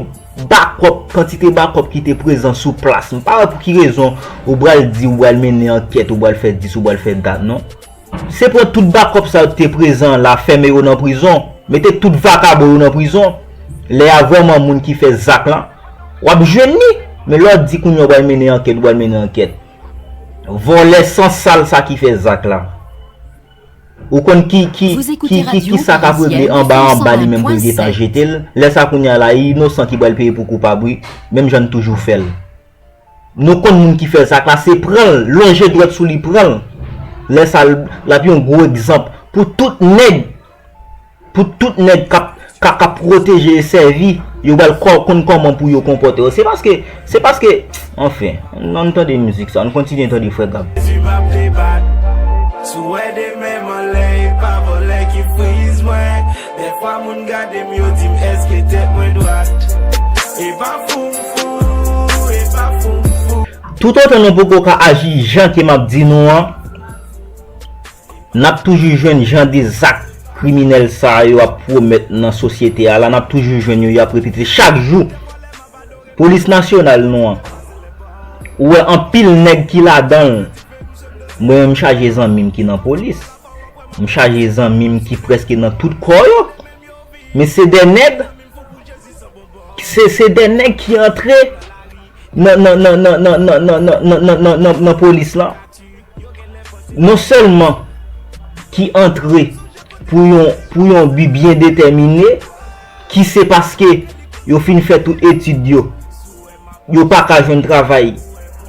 bakòp, kantite bakòp ki te prezan sou plas, m pa wè pou ki rezon ou pral di ou pral mennen ankèt, ou pral fè dis, ou pral fè dat, non. Se pran tout bakòp sa yo te prezan la, fèmen yo nan prizon, mete tout vakabon yo nan prizon. Lè a vrèman moun ki fè zak lan, w ap jwenn li. Men lè w di kounye a w pral mennen ankèt, ou pral mennen ankèt. Vòlè san sal sa ki fè zak la. Ou konn ki, ki, ki, ki, ki sa k ap regle anba anba li menm pou l gentan jete l. Lè sa kounye a la, e inosan ki pral peye pou koupab wi, menm jan n toujou fè l. Nou konn moun ki fè zak la, se pran l, lonje dwèt sou li, pran l. Lè sa, l, l ap yon gwo egzanp pou tout nèg, pou tout nèg k ap, k ap, k ap pwoteje e sèvi, yo pral kò-, konn kòman pou yo konpòte yo. Se paske, se paske, anfen, ann tande mizik sa, ann kontinye tande Frè Gab. Jezi m ap debat. Si w wè de men m anlè, e pa vòlè ki friz mwen. Dèfwa moun gade m, yo di m èske tèt mwen dwat. E pa fou m fou, e pa fou m fou. Toutotan nou poko ka aji jan ke m ap di nou an, n ap toujou jwenn jan de zak kriminèl sa yo ap pwomèt nan sosyete a la, n ap toujou jwenn yo, y ap repete chak jou. Polis nasyonal nou an, ou wè anpil nèg ki ladan l. Mwen menm m chaje zanmi m ki nan polis. M chaje zanmi m ki prèske nan tout kò yo. Men se de nèg, se, se de nèg ki antre nan, nan, nan polis lan. Non sèlman ki antre pou yon, pou yon bi byen detèmine, ki se paske yo fin fè tout etid yo, yo pa ka jwenn travay,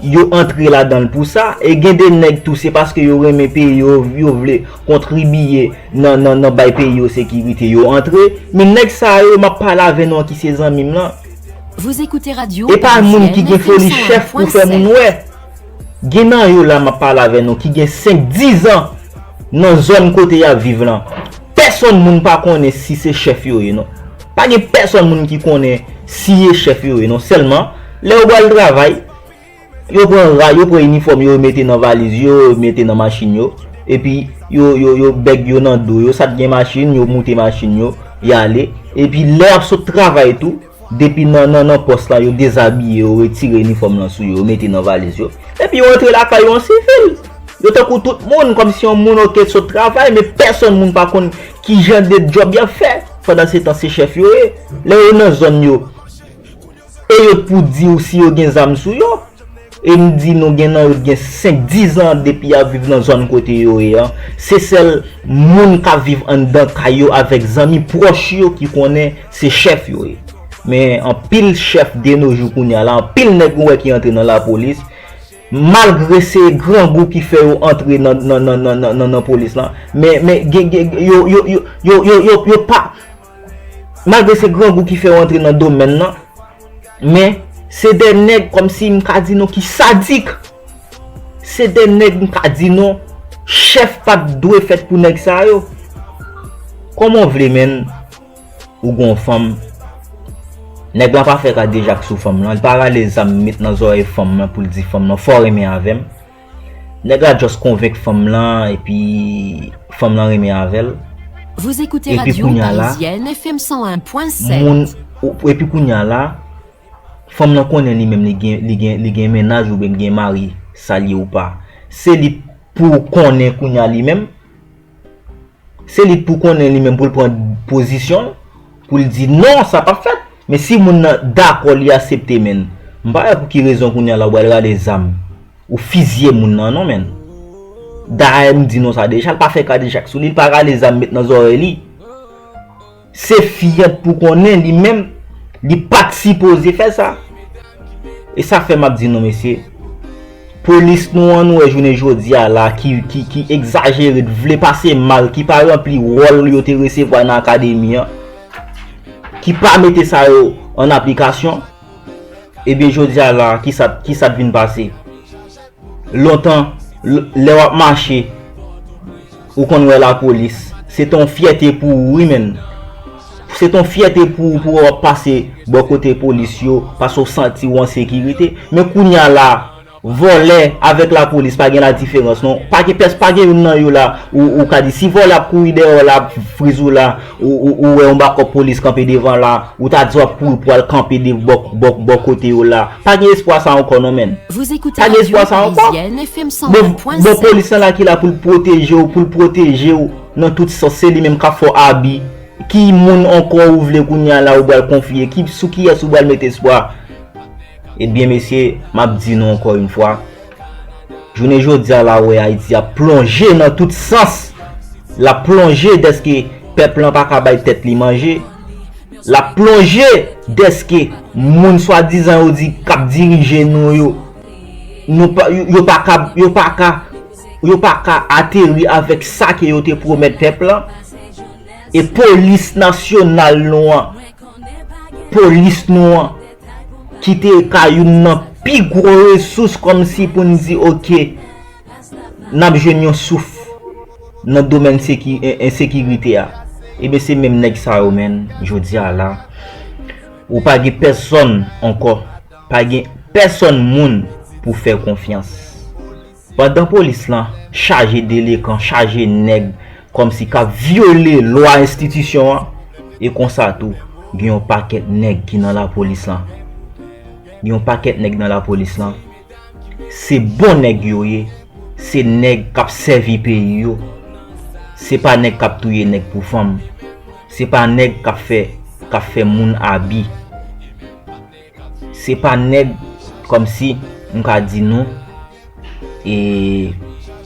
yo antre ladan l pou sa. E gen de nèg tou, se paske yo renmen peyi yo, yo vle kontribiye nan, nan, nan bay peyi yo sekirite, yo antre. Men nèg sa yo, m ap pale avè nou an ki se zanmi m lan, e pa moun ki gen foli chèf pou fè moun wè. Gen nan yo la m ap pale avè nou ki gen senk, diz an nan zòn kote y ap viv lan. Pèsonn moun pa konnen si se chèf yo ye, non. Pa gen pèsonn moun ki konnen si e chèf yo ye, non. Sèlman, lè yo pral travay, yo pran ra, yo pran inifòm yo, yo mete nan valiz yo, yo mete nan machin yo. Epi, yo, yo, yo bèg yo nan do yo, sa t gen machin, yo moute machin yo, y ale. Epi, lè y ap sot travay tou, depi nan, nan, nan pòs la, yo dezabiye yo, retire inifòm lan sou yo, yo mete nan valiz yo. Epi yo antre lakay yo an sivil. Yo tankou tout moun, kòmsi yon moun, oke, sot travay, men pèsonn moun pa konn ki jan de djòb y ap fè. Pandan se tan, se chèf yo ye. Lè yo nan zòn yo, e yo t pou di w si yo gen zam sou yo. E m di nou, gen nan yo t gen senk, diz an depi y ap viv nan zòn kote yo ye an. Se sèl moun k ap viv anndan kay yo avèk zanmi pwòch yo ki konnen se chèf yo ye. Men anpil chèf de nos jours kounye a la, anpil nèg ou wè ki antre nan lapolis, malgre se grangou ki fè yo antre nan, nan, nan, nan, nan, nan, nan polis lan, men, men gen, gen, yo, yo, yo, yo, yo, yo, yo pa, malgre se grangou ki fè yo antre nan domèn nan, men se de nèg kòmsi m ka di nou ki sadik. Se de nèg m ka di nou, chèf pa t dwe fèt pou nèg sa yo. Kòman w vle, menn? Ou gon fanm. Nèg la pa fè kadejak sou fanm lan. Li pa rale zam met nan zòrèy fanm lan pou l di fanm lan, fò w renmen avè m. Nèg la just konvenk fanm lan, epi fanm lan renmen avè l. Epi kounye a la, moun, epi kounye a la, fanm lan konnen li menm li gen, li gen, li gen mennaj oubyen li gen mari, sa l ye ou pa. Se li pou konnen kounye a li menm. Se li pou konnen li menm pou l pran pozisyon l, pou l di non, sa p ap fèt. Men si moun nan dakò, li aksepte, menn, m pa wè pou ki rezon kounye a la ou pral rale zam, ou fizye moun nan, non, menn. Dayè, m di nou sa deja, l pa fè kadejak sou li, l pa rale zam met nan zòrèy li. Se fi an t pou konnen li menm, li pa t sipoze fè sa. E sa fè m ap di nou, mesye, polis nou an, nou wè jounen jodi a la, ki, ki, ki egzajere, t vle pase mal, ki pa ranpli wòl yo te resevwa nan akademi an, ki pa mete sa yo an aplikasyon, ebyen, jodi a la, kisa, kisa t vin pase? Lontan, l-, lè w ap mache, Ou konn wè lapolis, se t on fyète pou ou, wi, menn. Se t on fyète pou ou, pou w ap pase bò kote polis yo, paske w santi w an sekirite. Men kounye a la, vòlè avèk lapolis pa gen ladiferans, non. Pa gen pès, pa gen youn nan yo la, ou, ou ka di, si vòlè ap kouri dèyè w la, ap friz ou la, ou, ou, ou wè yon bakòp polis kanpe devan la, ou ta di w ap kouri pou al kanpe de bò, bò, bò kote yo la. Pa gen espwa sa ankò, non, menn. Vous écoutez Pa gen espwa Radio sa ankò. Parisienne, F M Bon, cent un point sept. Bon, polis lan la ki la pou l pwoteje w, pou l pwoteje w nan tout sans, se li menm k ap fè w abi. Ki moun ankò ou vle kounye a la ou pral konfye? Ki, sou kiyès ou pral met espwa? Ebyen, mesye, m ap di nou ankò yon fwa, jounen jodi a la, ou wè Ayiti ap plonje nan tout sans. L ap plonje dèske pèp lan pa ka bay tèt li manje. L ap plonje dèske moun swadizan yo di k ap dirije nou yo, nou pa, yo, yo pa ka, yo pa ka, yo pa ka ateri avèk sa ke yo te pwomèt pèp lan. E polis nasyonal nou an, polis nou an, ki te ka youn nan pi gwo resous kòmsi pou n di, oke, n ap jwenn yon souf nan domèn seki-, en-, ensekirite a. Ebyen, se menm nèg sa yo, menn, jodi a la, ou pa gen pèsonn ankò, pa gen pèsonn moun pou fè konfyans. Pandan polis lan chaje delekan, chaje nèg kòmsi k ap vyole lwa enstitisyon an, e konsa tou, gen yon pakèt nèg ki nan lapolis lan. Gen yon pakèt nèg nan lapolis lan. Se bon nèg yo ye. Se nèg k ap sèvi peyi yo. Se pa nèg k ap touye nèg pou fanm. Se pa nèg k ap fè, k ap fè moun abi. Se pa nèg kòmsi, m ka di nou, e,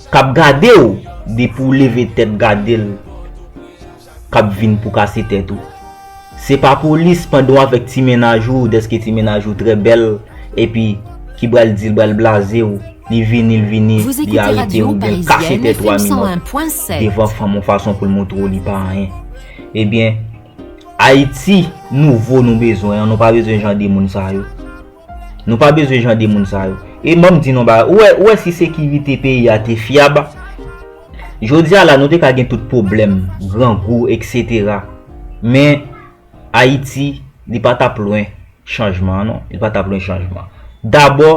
k ap gade w, depi w leve tèt gade l, k ap vin pou kase tèt ou. Se pa polis pandan w avèk ti mennaj ou, dèske ti mennaj ou trè bèl, epi ki pral di l pral blaze w, li vini, l vini, Vous li écoutez arete Radio oubyen l kase Parisienne tèt ou a F M minòt cent un point sept. Devan fanm yon fason pou l montre w li pa anyen. Ebyen, Ayiti nouvo nou bezwen an, nou pa bezwen jan de moun sa yo. Nou pa bezwen jan de moun sa yo. E ban m di nou bagay, ou wè, ou wè si sekirite peyi a te fyab, jodi a la nou te ka gen tout pwoblèm, grangou, etsetera. Men Ayiti, li pa t ap lwen chanjman an, non. Li pa t ap lwen chanjman. Dabò,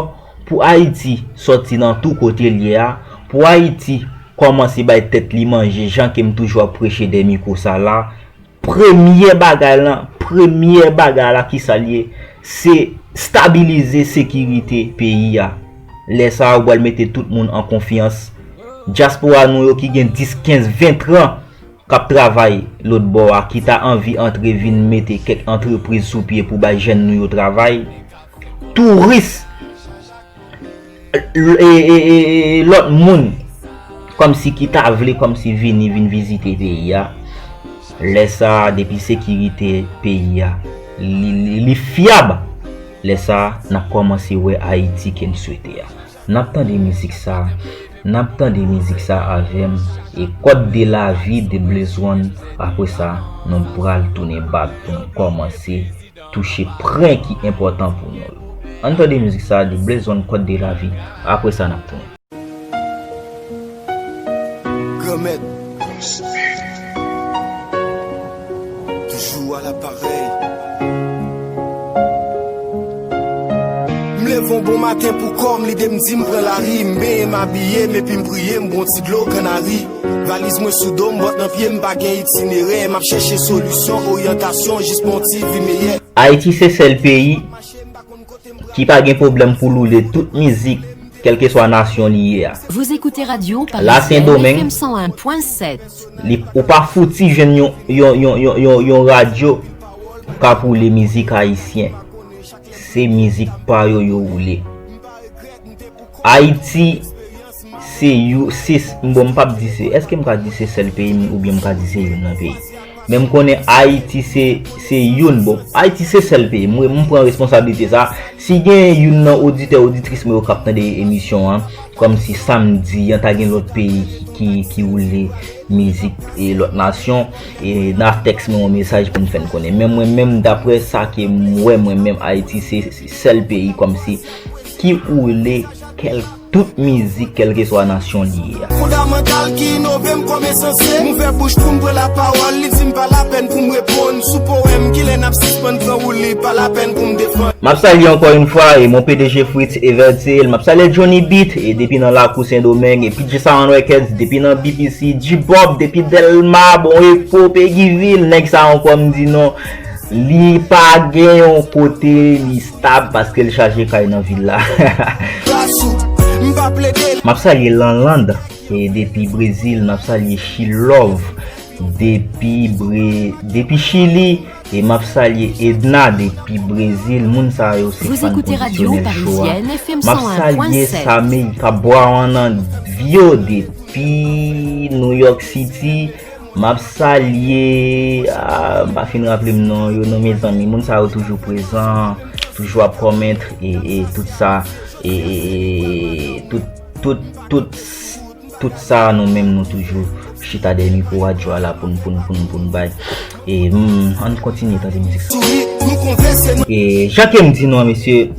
pou Ayiti sòti nan tou kote l ye a, pou Ayiti kòmanse bay tèt li manje, jan ke m toujou ap preche dèyè mikwo sa la, premye bagay lan, premye bagay la, kisa l ye? Se stabilize sekirite peyi a. Lè sa a, ou pral mete tout moun an konfyans. Dyaspora nou yo ki gen dis, kenz, ven tran k ap travay lòt bò a, ki ta anvi antre vin mete kèk antrepriz sou pye pou bay jèn nou yo travay. Touris, e, e, e, e, lòt moun, kòmsi ki ta vle kòmsi vini, vin vizite peyi a. Lè sa a, depi sekirite peyi a, li, li, li fyab, lè sa a, n ap kòmanse wè Ayiti ke n swete a. N ap tande mizik sa, n ap tande mizik sa avè m, e Code de la vie de Blaze One, apre sa, nou pral tounen back pou n kòmanse touche pwen ki enpòtan pou nou yo. Ann tande mizik sa de Blaze One, Code de la vie. Apre sa, n ap tounen. Granmèt. Toujou à l'appareil. M leve yon bon maten pou kò m, lide m di m pran lari, m benyen m abiye m epi m priye m bwon ti dlo kannari. Valiz mwen sou do m, bòt nan pye m, pa gen itinerè, m ap chèche solisyon, oryantasyon, jis pou yon ti vi meyè. Ayiti se sèl peyi ki pa gen pwoblèm pou l woule tout mizik, kèlkeswa nasyon li ye a. Vous écoutez Radio La Parisienne Sendomeng, F M cent un point sept. Li, ou pa fouti jwenn yon, yon, yon, yon, yon, yon radyo k ap woule mizik ayisyen. Se mizik pa yo yo woule. Ayiti, se yo, se, bon, m p ap di se, èske m ka di se sèl peyi m oubyen m ka di se youn nan peyi? Men m konnen Ayiti se, se youn, bon, Ayiti se sèl peyi. Mwen, m pran responsablite sa. Si gen youn nan oditè, oditris mwen yo k ap tande emisyon an, kòmsi sa m di an, ta gen lòt peyi ki, ki, ki woule mizik e lòt nasyon, e n a tèks mwen yon mesaj pou n fè n konnen. Men mwen menm, daprè sa ke m wè, mwen menm, Ayiti se, se sèl peyi kòmsi ki woule kèlke tout mizik, kèlkeswa nasyon li ye a. Fondamantal ki inove m kòm esansyèl. M ouvè bouch pou m pran lapawòl, li di m pa lapèn pou m reponn. Sou powèm, kilè n ap sispann pran woulib, pa lapèn pou m defann. M ap salye ankò yon fwa, e mon P D G Fritz Evertil, m ap salye Johnny Beat, e depi nan Lakou Sendomeng, e P J Sound Records, depi nan B P C, G-Bob, depi Dèlma, Bon Repo, Peguiville, nèg sa ankò m di non, li pa gen yon kote li stab paske l chache kay nan vil la. M ap salye Lanland, e depi Brezil, m ap salye Chilove, depi Bre, depi Chili, e m ap salye Edna depi Brezil. Moun sa yo se fan kondisyonèl cho a. M ap salye Samey k ap bwa an nan vyo depi New York City. M ap salye, ah, m pa fin raple m non yo, non, mezanmi. Moun sa yo toujou prezan, toujou ap kòmant, e, e tout sa, e, e, e tout, tout, tout, tout sa, nou menm, nou toujou chita dèyè mikwo radyo a la pou n, pou n, pou n, pou n bay. E, mm, ann kontinye tande mizik sa. E, jan ke m di nou an, mesye,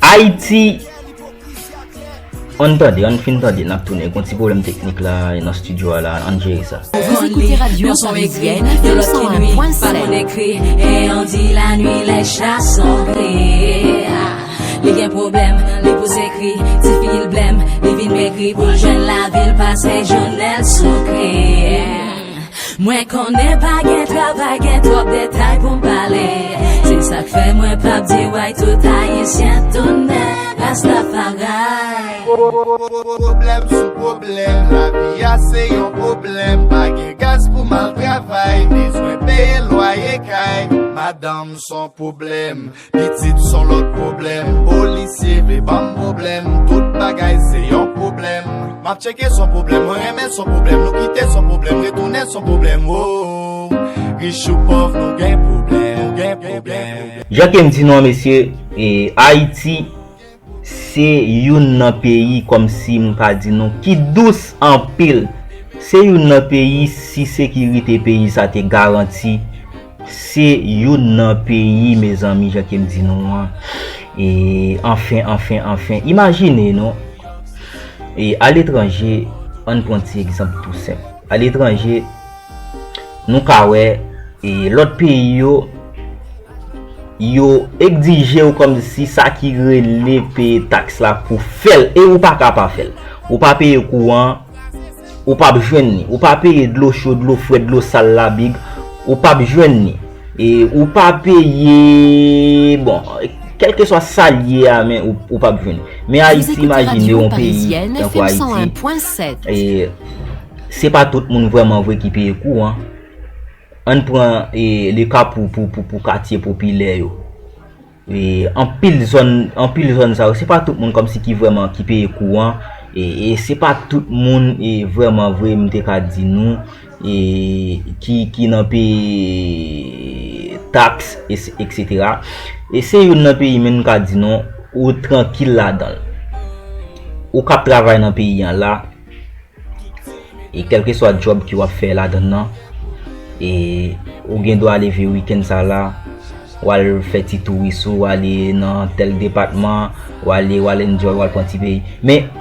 Ayiti, ann tande, ann fin tande, n ap tounen. Gon ti pwoblèm teknik la, nan estidyo a la, ann jere sa. Vous écoutez Radio Parisienne, F M cent un point sept. Li gen pwoblèm, li pouse kri, tifi l blèm, li vin megri pou l jwenn lavi l pase jounen l sou kri. Mwen konnen pa gen travay, gen twòp detay pou m pale. Se sa k fè mwen p ap di way tout Ayisyen tounen Rastafari. Pwoblèm sou pwoblèm, lavi a se yon pwoblèm. Pa gen gaz pou m al travay, bezwen peye lwaye kay. Madanm s on pwoblèm, pitit s on lòt pwoblèm. Polisye vle ban m pwoblèm, tout bagay se yon pwoblèm. M ap tcheke s on pwoblèm, mwen renmen s on pwoblèm, nou kite s on pwoblèm, retounen s on pwoblèm. Oh, rich ou pòv, nou gen pwoblèm, nou gen pwoblèm. Jan ke m di nou an, mesye, e, Ayiti, se youn nan peyi, kòmsi m ka di nou, ki dous anpil. Se youn nan peyi, si sekirite peyi sa te garanti, se youn nan peyi, mezanmi, jan ke m di nou an. E, anfen, anfen, anfen, imajine non. E, aletranje, ann pran ti egzanp tou senp. Aletranje, nou ka wè, e, lòt peyi yo, yo egzije w kòmsi sa ki rele peye taks la pou fè l, e ou pa ka pa fè l. Ou pa peye kouran, ou p ap jwenn li. Ou pa peye dlo cho, dlo frèt, dlo sal la, big, ou p ap jwenn li. E ou pa peye, bon, kèlkeswa sa l ye a, men ou, ou p ap jwenn. Men Ayiti, imajine yon peyi tankou Ayiti, e, se pa tout moun vrèman vre ki peye kouran. Ann pran, e, le ka pou, pou, pou, pou katye popilè yo. E, anpil zòn, anpil zòn sa yo, se pa tout moun kòmsi ki vrèman, ki peye kouran, e, e se pa tout moun, e, vrèman vre, m te ka di nou, e, ki, ki nan peye taks, e, etsetera. E se youn nan peyi, men m ka di nou, ou trankil ladan l. Ou k ap travay nan peyi an la, e kèlkeswa djòb ke w ap fè ladan nan, e ou gen dwa leve wikenn sa la, w al fè ti touris ou, w ale nan tèl depatman, w ale, w al enjoy, w al pran ti peyi. Men,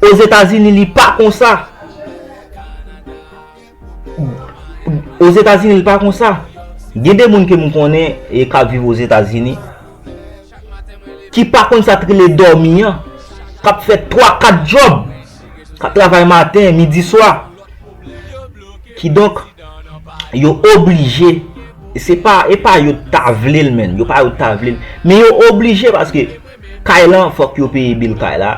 Ozetazini, li pa konsa. Ozetazini, li pa konsa. Gen de moun ke m konnen e k ap viv Ozetazini, ki pa konn sa t rele dòmi an, k ap fè twa, kat djòb, k ap travay maten, midi, swa. Kidonk, yo oblije, se pa, e pa yo t ta vle l menm, yo pa yo t ta vle l, men yo oblije paske kay lan, fòk yo peye bil kay la,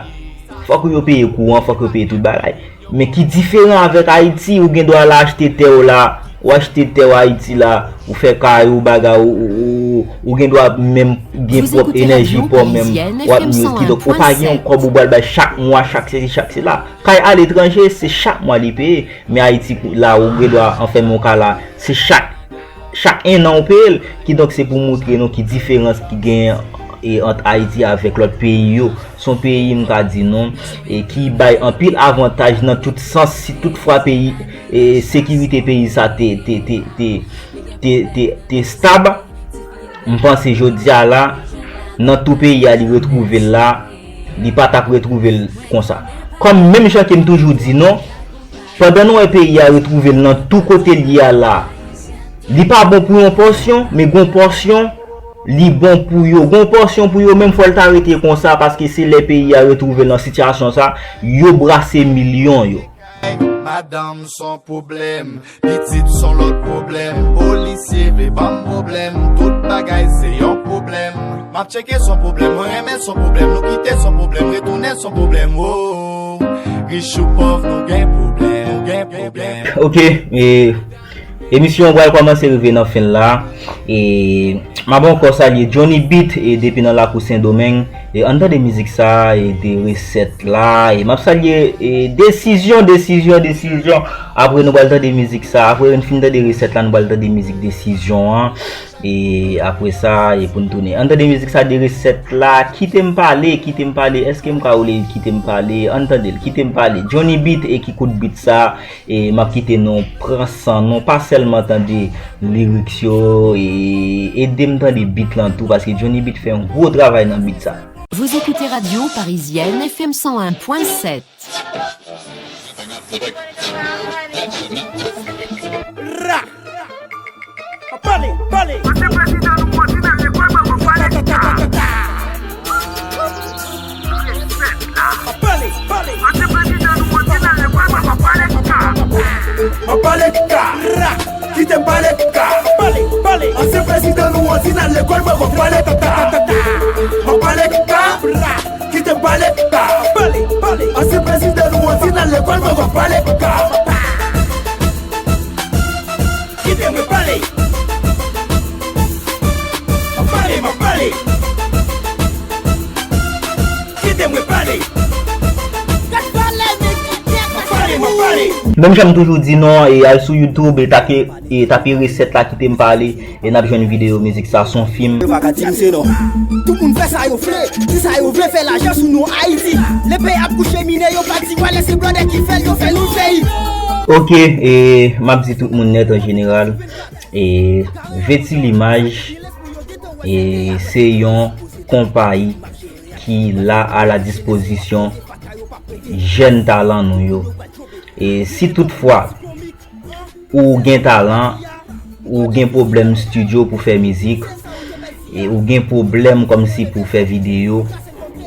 fòk yo peye kouran, fòk yo peye tout bagay. Men ki diferan avèk Ayiti, ou gen dwa al achte tè w la, ou achte tè w Ayiti la, ou fè kay ou, bagay ou, ou, ou, ou gen dwa menm gen pwòp enèji pa w menm, w ap mize. Kidonk, ou pa gen yon kòb ou pral bay chak mwa, chak sesi, chak sela. Kay aletranje, se chak mwa li peye, men Ayiti la, ou gen dwa anfèmen yon kay la, se chak chak ennan ou peye l. Kidonk, se pou moutre nou ki diferans ki genyen, e, ant Ayiti avèk lòt peyi yo. Se yon peyi, m ka di nou, e, ki bay anpil avantaj nan tout sans, si toutfwa peyi, e, sekirite peyi sa te, te, te, te, te, te, te stab. M panse jodi a la, nan tou peyi a li retwouve l la, Li pa t ap retwouve l konsa. Kòm menm jan ke m toujou di nou, pandan nou wè peyi a retwouve l nan tou kote l ye a la, li pa bon pou yon pòsyon, men gon pòsyon, li bon pou yo. Gon pòsyon pou yo menm fò l ta rete konsa, paske se lè peyi a retwouve l nan sitiyasyon sa, yo brase milyon yo. Madanm s on pwoblèm, pitit s on lòt pwoblèm, polisye vle ban m pwoblèm, tout bagay se yon pwoblèm. M ap tcheke s on pwoblèm, mwen renmen s on pwoblèm, nou kite s on pwoblèm, retounen s on pwoblèm, wo. Rich ou pòv, nou gen pwoblèm, nou gen pwoblèm. Ok, e, emisyon an pral kòmanse rive nan fen l la. E, m ap ankò salye Johnny Beat, e, depi nan lakou Sendomeng. E, ann tande mizik sa, e, de resèt la. E, m ap salye, e, Desizyon, Desizyon, Desizyon. Apre nou pral tande mizik sa. Apre n fin tande resèt la, nou pral tande mizik Desizyon an. E, apre sa, e, pou n tounen. Ann tande mizik sa, de resèt la. Kite m pale, kite m pale. Èske m ka rele Kite m pale? Ann tande l, Kite m pale. Johnny Beat, e, ki kout beat sa. E m ap kite nou pran san nou, pa sèlman tande lyrics yo, e ede m tande beat lan tou, paske Johnny Beat fè yon gwo travay nan beat sa. Vous écoutez Radio Parisienne, F M cent un point sept. Ra! Pale, pale. Ansyen prezidan nou Ferdinand Legault mwen gon pale kaka. Pale, pale. Ansyen prezidan nou Ferdinand Legault mwen gon pale kaka. Mwen pale kaka. Kite m pale kaka. Pale, pale. Ansyen prezidan nou Ferdinand Legault mwen gon pale kaka. Mwen pale kaka. Kite m pale kaka. Pale, pale. Ansyen prezidan nou Ferdinand Legault mwen gon pale kaka. Kite mwen pale. M ap pale, m ap pale. Kite mwen pale. M ap pale, m ap pale. Menm jan m toujou di nou, e al sou YouTube, e take, e tape resèt la, Kite m pale, e n ap jwenn videyo mizik sa, s on fim. Yo pa ka di m se non. Tout moun fè sa yo vle, di sa yo vle, fè lajan sou nou Ayiti. Lè peyi ap kouche mine, yo pa di wè lè se blòdè ki fè l, yo fè nou l peyi. Ok, e m ap di tout moun nèt an jeneral, e Vetil Imaj, e se yon konpayi ki la a la dispozisyon jèn talan nou yo. E si toutfwa ou gen talan, ou gen pwoblèm estidyo pou fè mizik, e ou gen pwoblèm kòmsi pou fè videyo,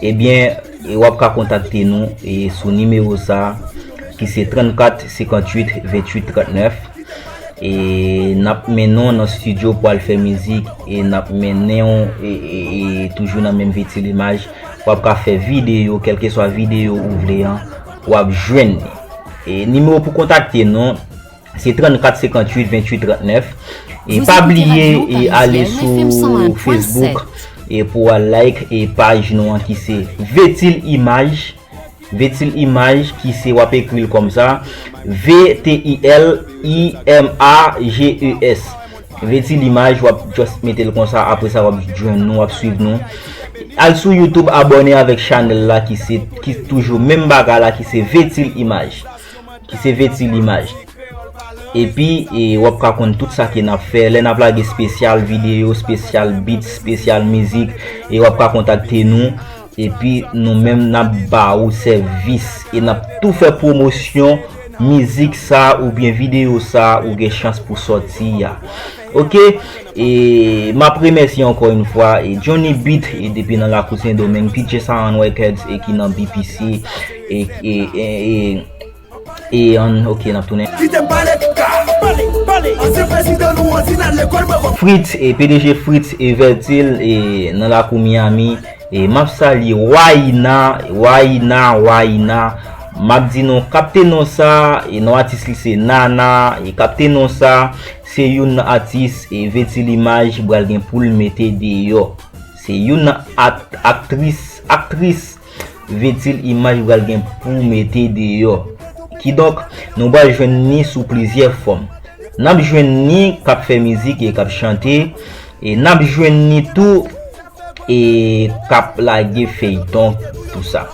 ebyen, e w ap ka kontakte nou, e sou nimewo sa a, ki se trannkat senkantuit venntuit trannèf. E n ap mennen w nan estidyo pou al fè mizik, e n ap mennen w, e, e, e toujou nan menm Vetil Imaj. W ap ka fè videyo, kèlkeswa videyo ou vle an, w ap jwenn li. E nimewo pou kontakte nou, se trannkat senkantuit venntuit trannèf. E pa bliye, e ale sou Facebook, e pou al like, e paj nou an ki se Vetil Imaj. Vetil Imaj ki se, w ap ekri l kòmsa, V T I L I M A G E S. Vetil Imaj, w ap just mete l konsa, apre sa w ap jwenn nou, w ap swiv nou. Al sou YouTube, abòne avèk chanèl la ki se, ki toujou menm bagay la ki se Vetil Imaj. Ki se Vetil Imaj. Epi, e, w ap ka konn tout sa ke n ap fè. Lè n ap lage espesyal videyo, espesyal beat, espesyal mizik, e w ap ka kontakte nou. Epi, nou menm, n ap ba ou sèvis. E n ap tou fè pwomosyon mizik sa oubyen videyo sa ou gen chans pou sòti a. Ok? E m ap remèsye ankò yon fwa, e Johnny Beat, e depi nan lakou Sendomeng, P J Saran Records, e ki nan B P C, e, e, e, e, E ann, ok, n ap tounen. Kite m pale, ka pale, pale. Ansyen prezidan nou, Antinal Lekòl, mwen konn. Fritz, e P D G Fritz, e Vertil, e nan lakou Miami, e m ap salye Wayna, Wayna, Wayna. M ap di nou, kapte non sa, e non atis li se Nana, e kapte non sa, se youn nan atis, e Vertil Imaj, pral gen pou l mete deyò. Se youn nan at-, aktris, aktris, Vertil Imaj pral gen pou mete deyò. Kidonk, nou pral jwenn ni sou plizyè fòm. N ap jwenn ni k ap fè mizik e k ap chante, e n ap jwenn ni tou, e k ap lage feyton, tou sa.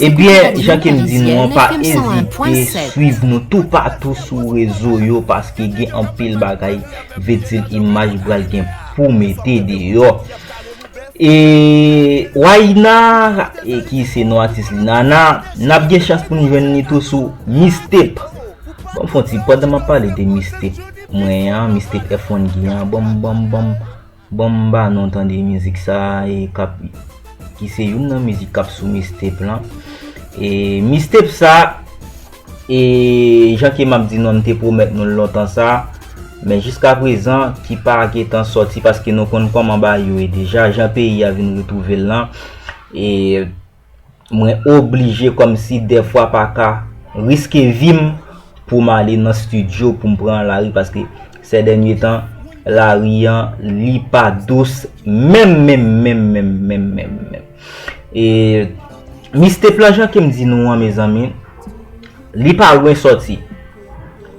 Ebyen, jan ke m di nou an, pa ezite swiv nou toupatou sou rezo yo, paske gen anpil bagay Vertil Imaj pral gen pou mete deyò. E Wayna, e ki se non atis li Nana, n ap gen chans pou n jwenn li tou sou Mixtape. Ban m fè yon ti, pandan m ap pale de Mixtape mwen an, Mixtape F one Guy an, ban m, ban m, ban m, ban m ba nou tande mizik sa, e k ap, ki se youn nan mizik k ap sou Mixtape lan. E Mixtape sa, e jan ke m ap di nou, m te pwomèt nou l lontan sa, men jiskaprezan ki pa gentan sòti, paske nou konn kòman bagay yo ye deja, jan peyi a vin retwouve l lan. E mwen oblije kòmsi dèfwa pa ka riske vi m pou m ale nan estidyo pou m pran lari, paske sè dènye tan lari an li pa dous menm, menm, menm, menm, menm, menm, menm. E Mixtape lan, jan ke m di nou an, mezanmi, li pa lwen sòti.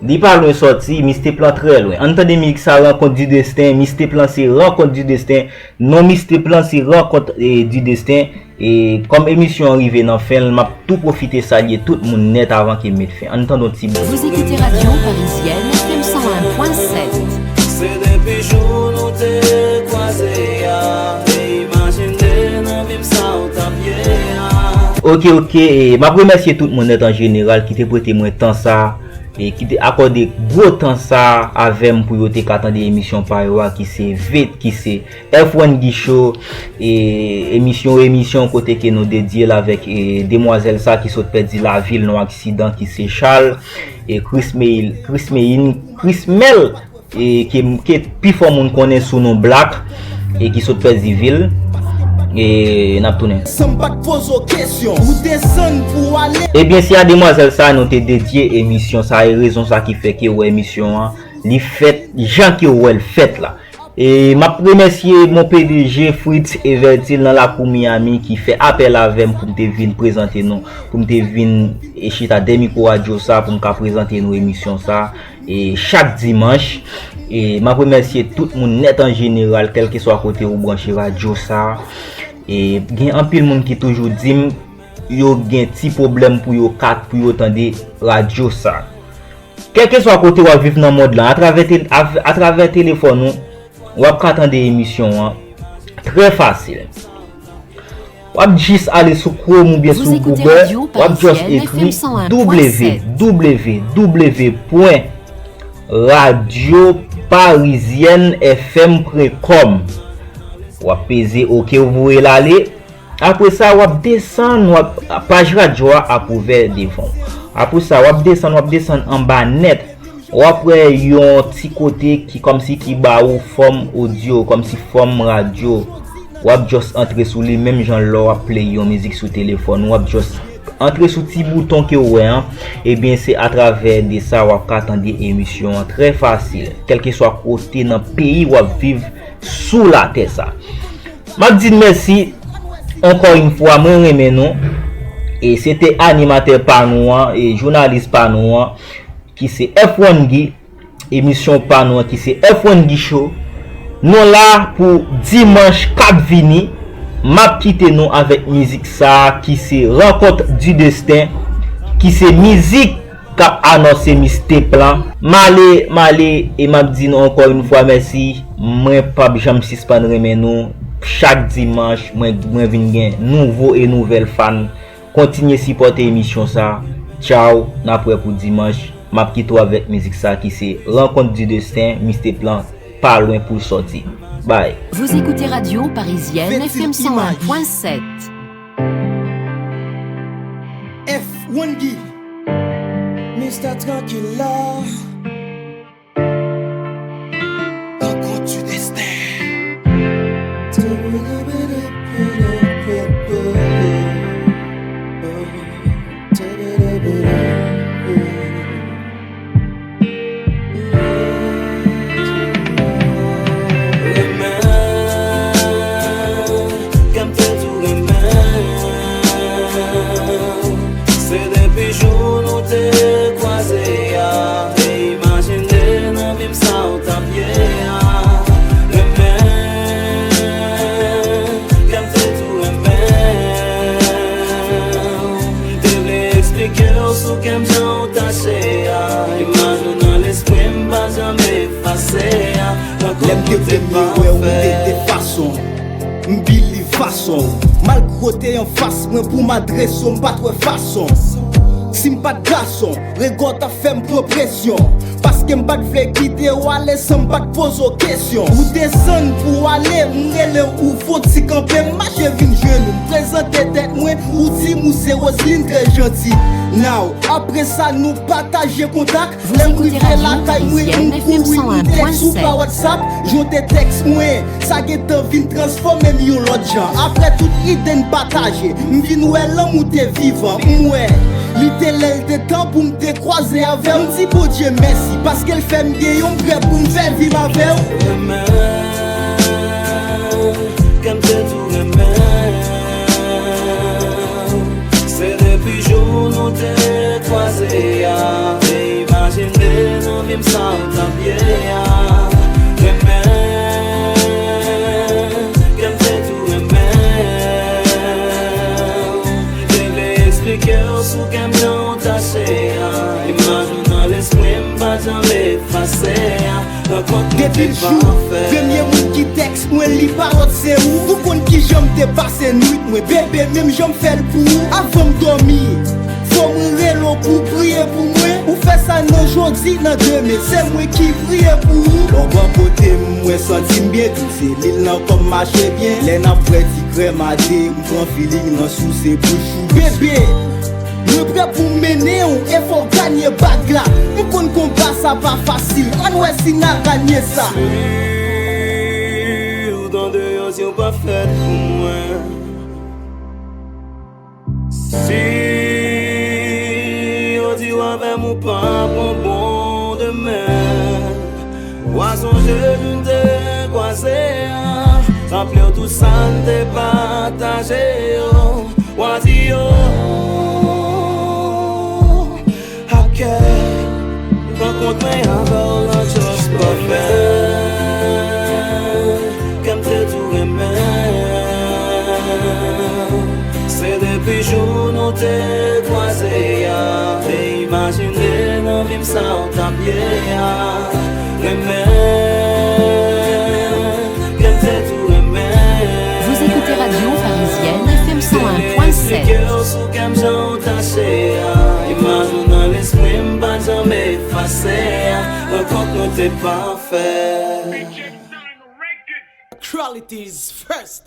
Li pa lwen sòti, Mixtape lan trè lwen. Ann tande mizik sa, Rencontre du Destin, Mixtape lan se Rencontre du Destin. Non Mixtape lan se Rencontre, e, du Destin. E kòm emisyon an rive nan fen l, m ap tou pwofite salye tout moun nèt avan ke m met fen. Ann tande yon ti bout. Vous écoutez Radio Parisienne, F M cent un point sept. Se depi jou nou te kwaze a, te imajine nan vi m sa w t ap ye a. Ok, ok, e m ap remèsye tout moun nèt an jeneral ki te prete mwen tan sa, e ki te akòde gwo tan sa avè m pou yo te ka tande emisyon pa yo a, ki se Vit, ki se F one Guy Show, e emisyon, emisyon kote ke nou dedye l avèk, e, demwazèl sa ki sot pèdi lavi l nan aksidan, ki se Charles, e Chris Meil, Chris Mein, Chris Mel, e ke, ke pifò moun konnen sou non Black, e ki sot pèdi vi l. E n ap tounen. San m pa t poze w kesyon, ou desann pou w ale. Ebyen, se a demwazèl sa nou te dedye emisyon sa, e rezon sa ki fè ke w wè emisyon an, li fèt jan ke w wè l fèt la. E m ap remèsye mon P D G Fritz Evertil nan lakou Miami ki fè apèl avè m pou m te vin prezante nou, pou m te vin, e, chita dèyè mikwo radyo sa pou m ka prezante nou emisyon sa, e, chak dimanch. E m ap remèsye tout moun nèt an jeneral, kèlkeswa kote ou branche radyo sa. E gen anpil moun ki toujou di m yo gen ti pwoblèm pou yo kat, pou yo tande radyo sa. Kèlkeswa kote w ap viv nan mond lan, atravè tel-, av-, atravè telefòn ou, w ap ka tande emisyon an trè fasil. W ap jis ale sou Chrome oubyen sou Google, w ap just ekri w w w pwen radyo parizyèn f m pwen kòm. W ap peze ok, ou voye l ale. Apre sa, w ap desann, w ap, paj radyo a ap ouvè devan w. Apre sa, w ap desann, w ap desann anba nèt. W ap wè yon ti kote ki kòmsi ki ba ou fòm odyo, kòmsi fòm radyo. W ap just antre sou li, menm jan lè w ap play yon mizik sou telefòn, w ap just antre sou ti bouton ke w wè an. Ebyen, se atravè de sa w ap ka tande emisyon an trè fasil, kèlkeswa kote nan peyi w ap viv sou latè sa. M ap di n mèsi ankò yon fwa, mwen renmen nou. E se te animatè pa nou an, e jounalis pa nou an, ki se F one Guy, emisyon pa nou an, ki se F one Guy Show. Nou la pou dimanch k ap vini. M ap kite nou avèk mizik sa a, ki se Rencontre du Destin, ki se mizik k ap anonse Mixtape lan. M ale, m ale, e m ap di nou ankò yon fwa mèsi. Mwen p ap janm sispann renmen nou. Chak dimanch, mwen, mwen vin gen nouvo e nouvèl fan. Kontinye sipòte emisyon sa. Tchaw, n ap wè pou dimanch. M ap kite w avèk mizik sa ki se Rencontre du Destin, Mixtape lan pa lwen pou l sòti. Bye. Vous écoutez Radio Parisienne, F M cent un point sept. F one Guy. Mister Tranquille la. Rencontre du destin. Renmen, kè m te tou renmen. Se depi jou nou te kwaze a, te imajine nan vi m sa w t ap ye a. Renmen, kè m te tou renmen. M te vle eksplike w sou kè m jan w tache a. Imaj ou nan lespri m pa janm efase a. Lè m te premye wè w, ou te de fason. M believe fason w. Malgre w te anfas mwen pou m adrese w, m pa t wè fason. Si m pa t gason, rega w t ap fè m pran presyon. Paske m pa t vle kite w ale san m pa t poze w kesyon. Ou desann pou w ale, m rele w, ou fon ti kanpe, m mache vin jwenn ou. M prezante tèt mwen, ou di m ou se Roseline, trè janti. Now, apre sa, nou pataje kontak. Lè m rive lakay mwen, m kouri, m tèks ou pa WhatsApp, jan w te tèks mwen. Sa gentan vin transfòme m yon lòt jan. Apre tout ide n pataje, m vin wè lanmou te vivan. M wè li te lè l te tan pou m te kwaze avè w. M di Bondye mèsi, paske l fè m gen yon m prè pou m fè vi m avè w. Renmen, kè m te tou renmen w. Se depi jou nou te kwaze a, te imajine nan vi m sa w t ap ye a. Renmen, kè m te tou renmen w. Te vle eksplike w sou kè m jan w tache a. Imaj ou nan lespri m pa t janm efase a. Depi jou, premye moun ki tèks mwen, li pa lòt se ou. Ou konn kijan m te pase nwit mwen, bebe, menm jan m fè l pou ou. Avan m dòmi, fò mwen rele w pou w priye pou mwen. Ou fè sa nan jodi, nan demen, se mwen ki priye pou ou. Lè w bò kote m, mwen santi m byen, tou selil nan kò m mache byen. Lè n ap bwè ti krèm a de, m pran feeling nan souse bouch ou. Bebe, mwen prè pou m mennen w, e fò w ganye bag la. M konn konba sa pa fasil, ann wè si n a ganye sa. Si w t andeyò, si w pa fèt pou mwen. Si yo di w avè m ou pa pran bon demen, w a sonje nou te kwaze a. Raple w tout sa n te pataje yo. W a di yo ak kè, rankontre avè w lan just pafè. Kè m te tou renmen w. Se depi jou nou te kwaze a, te imajine nan vi m sa w t ap ye a. Renmen, kè m te tou renmen w. Vous écoutez Radio Parisienne, F M cent un point sept. Te vle eksplike w sou kè m jan w tache a. Imaj ou nan lespri m pa t janm efase a. Rankont nou te pafè. Qualities first.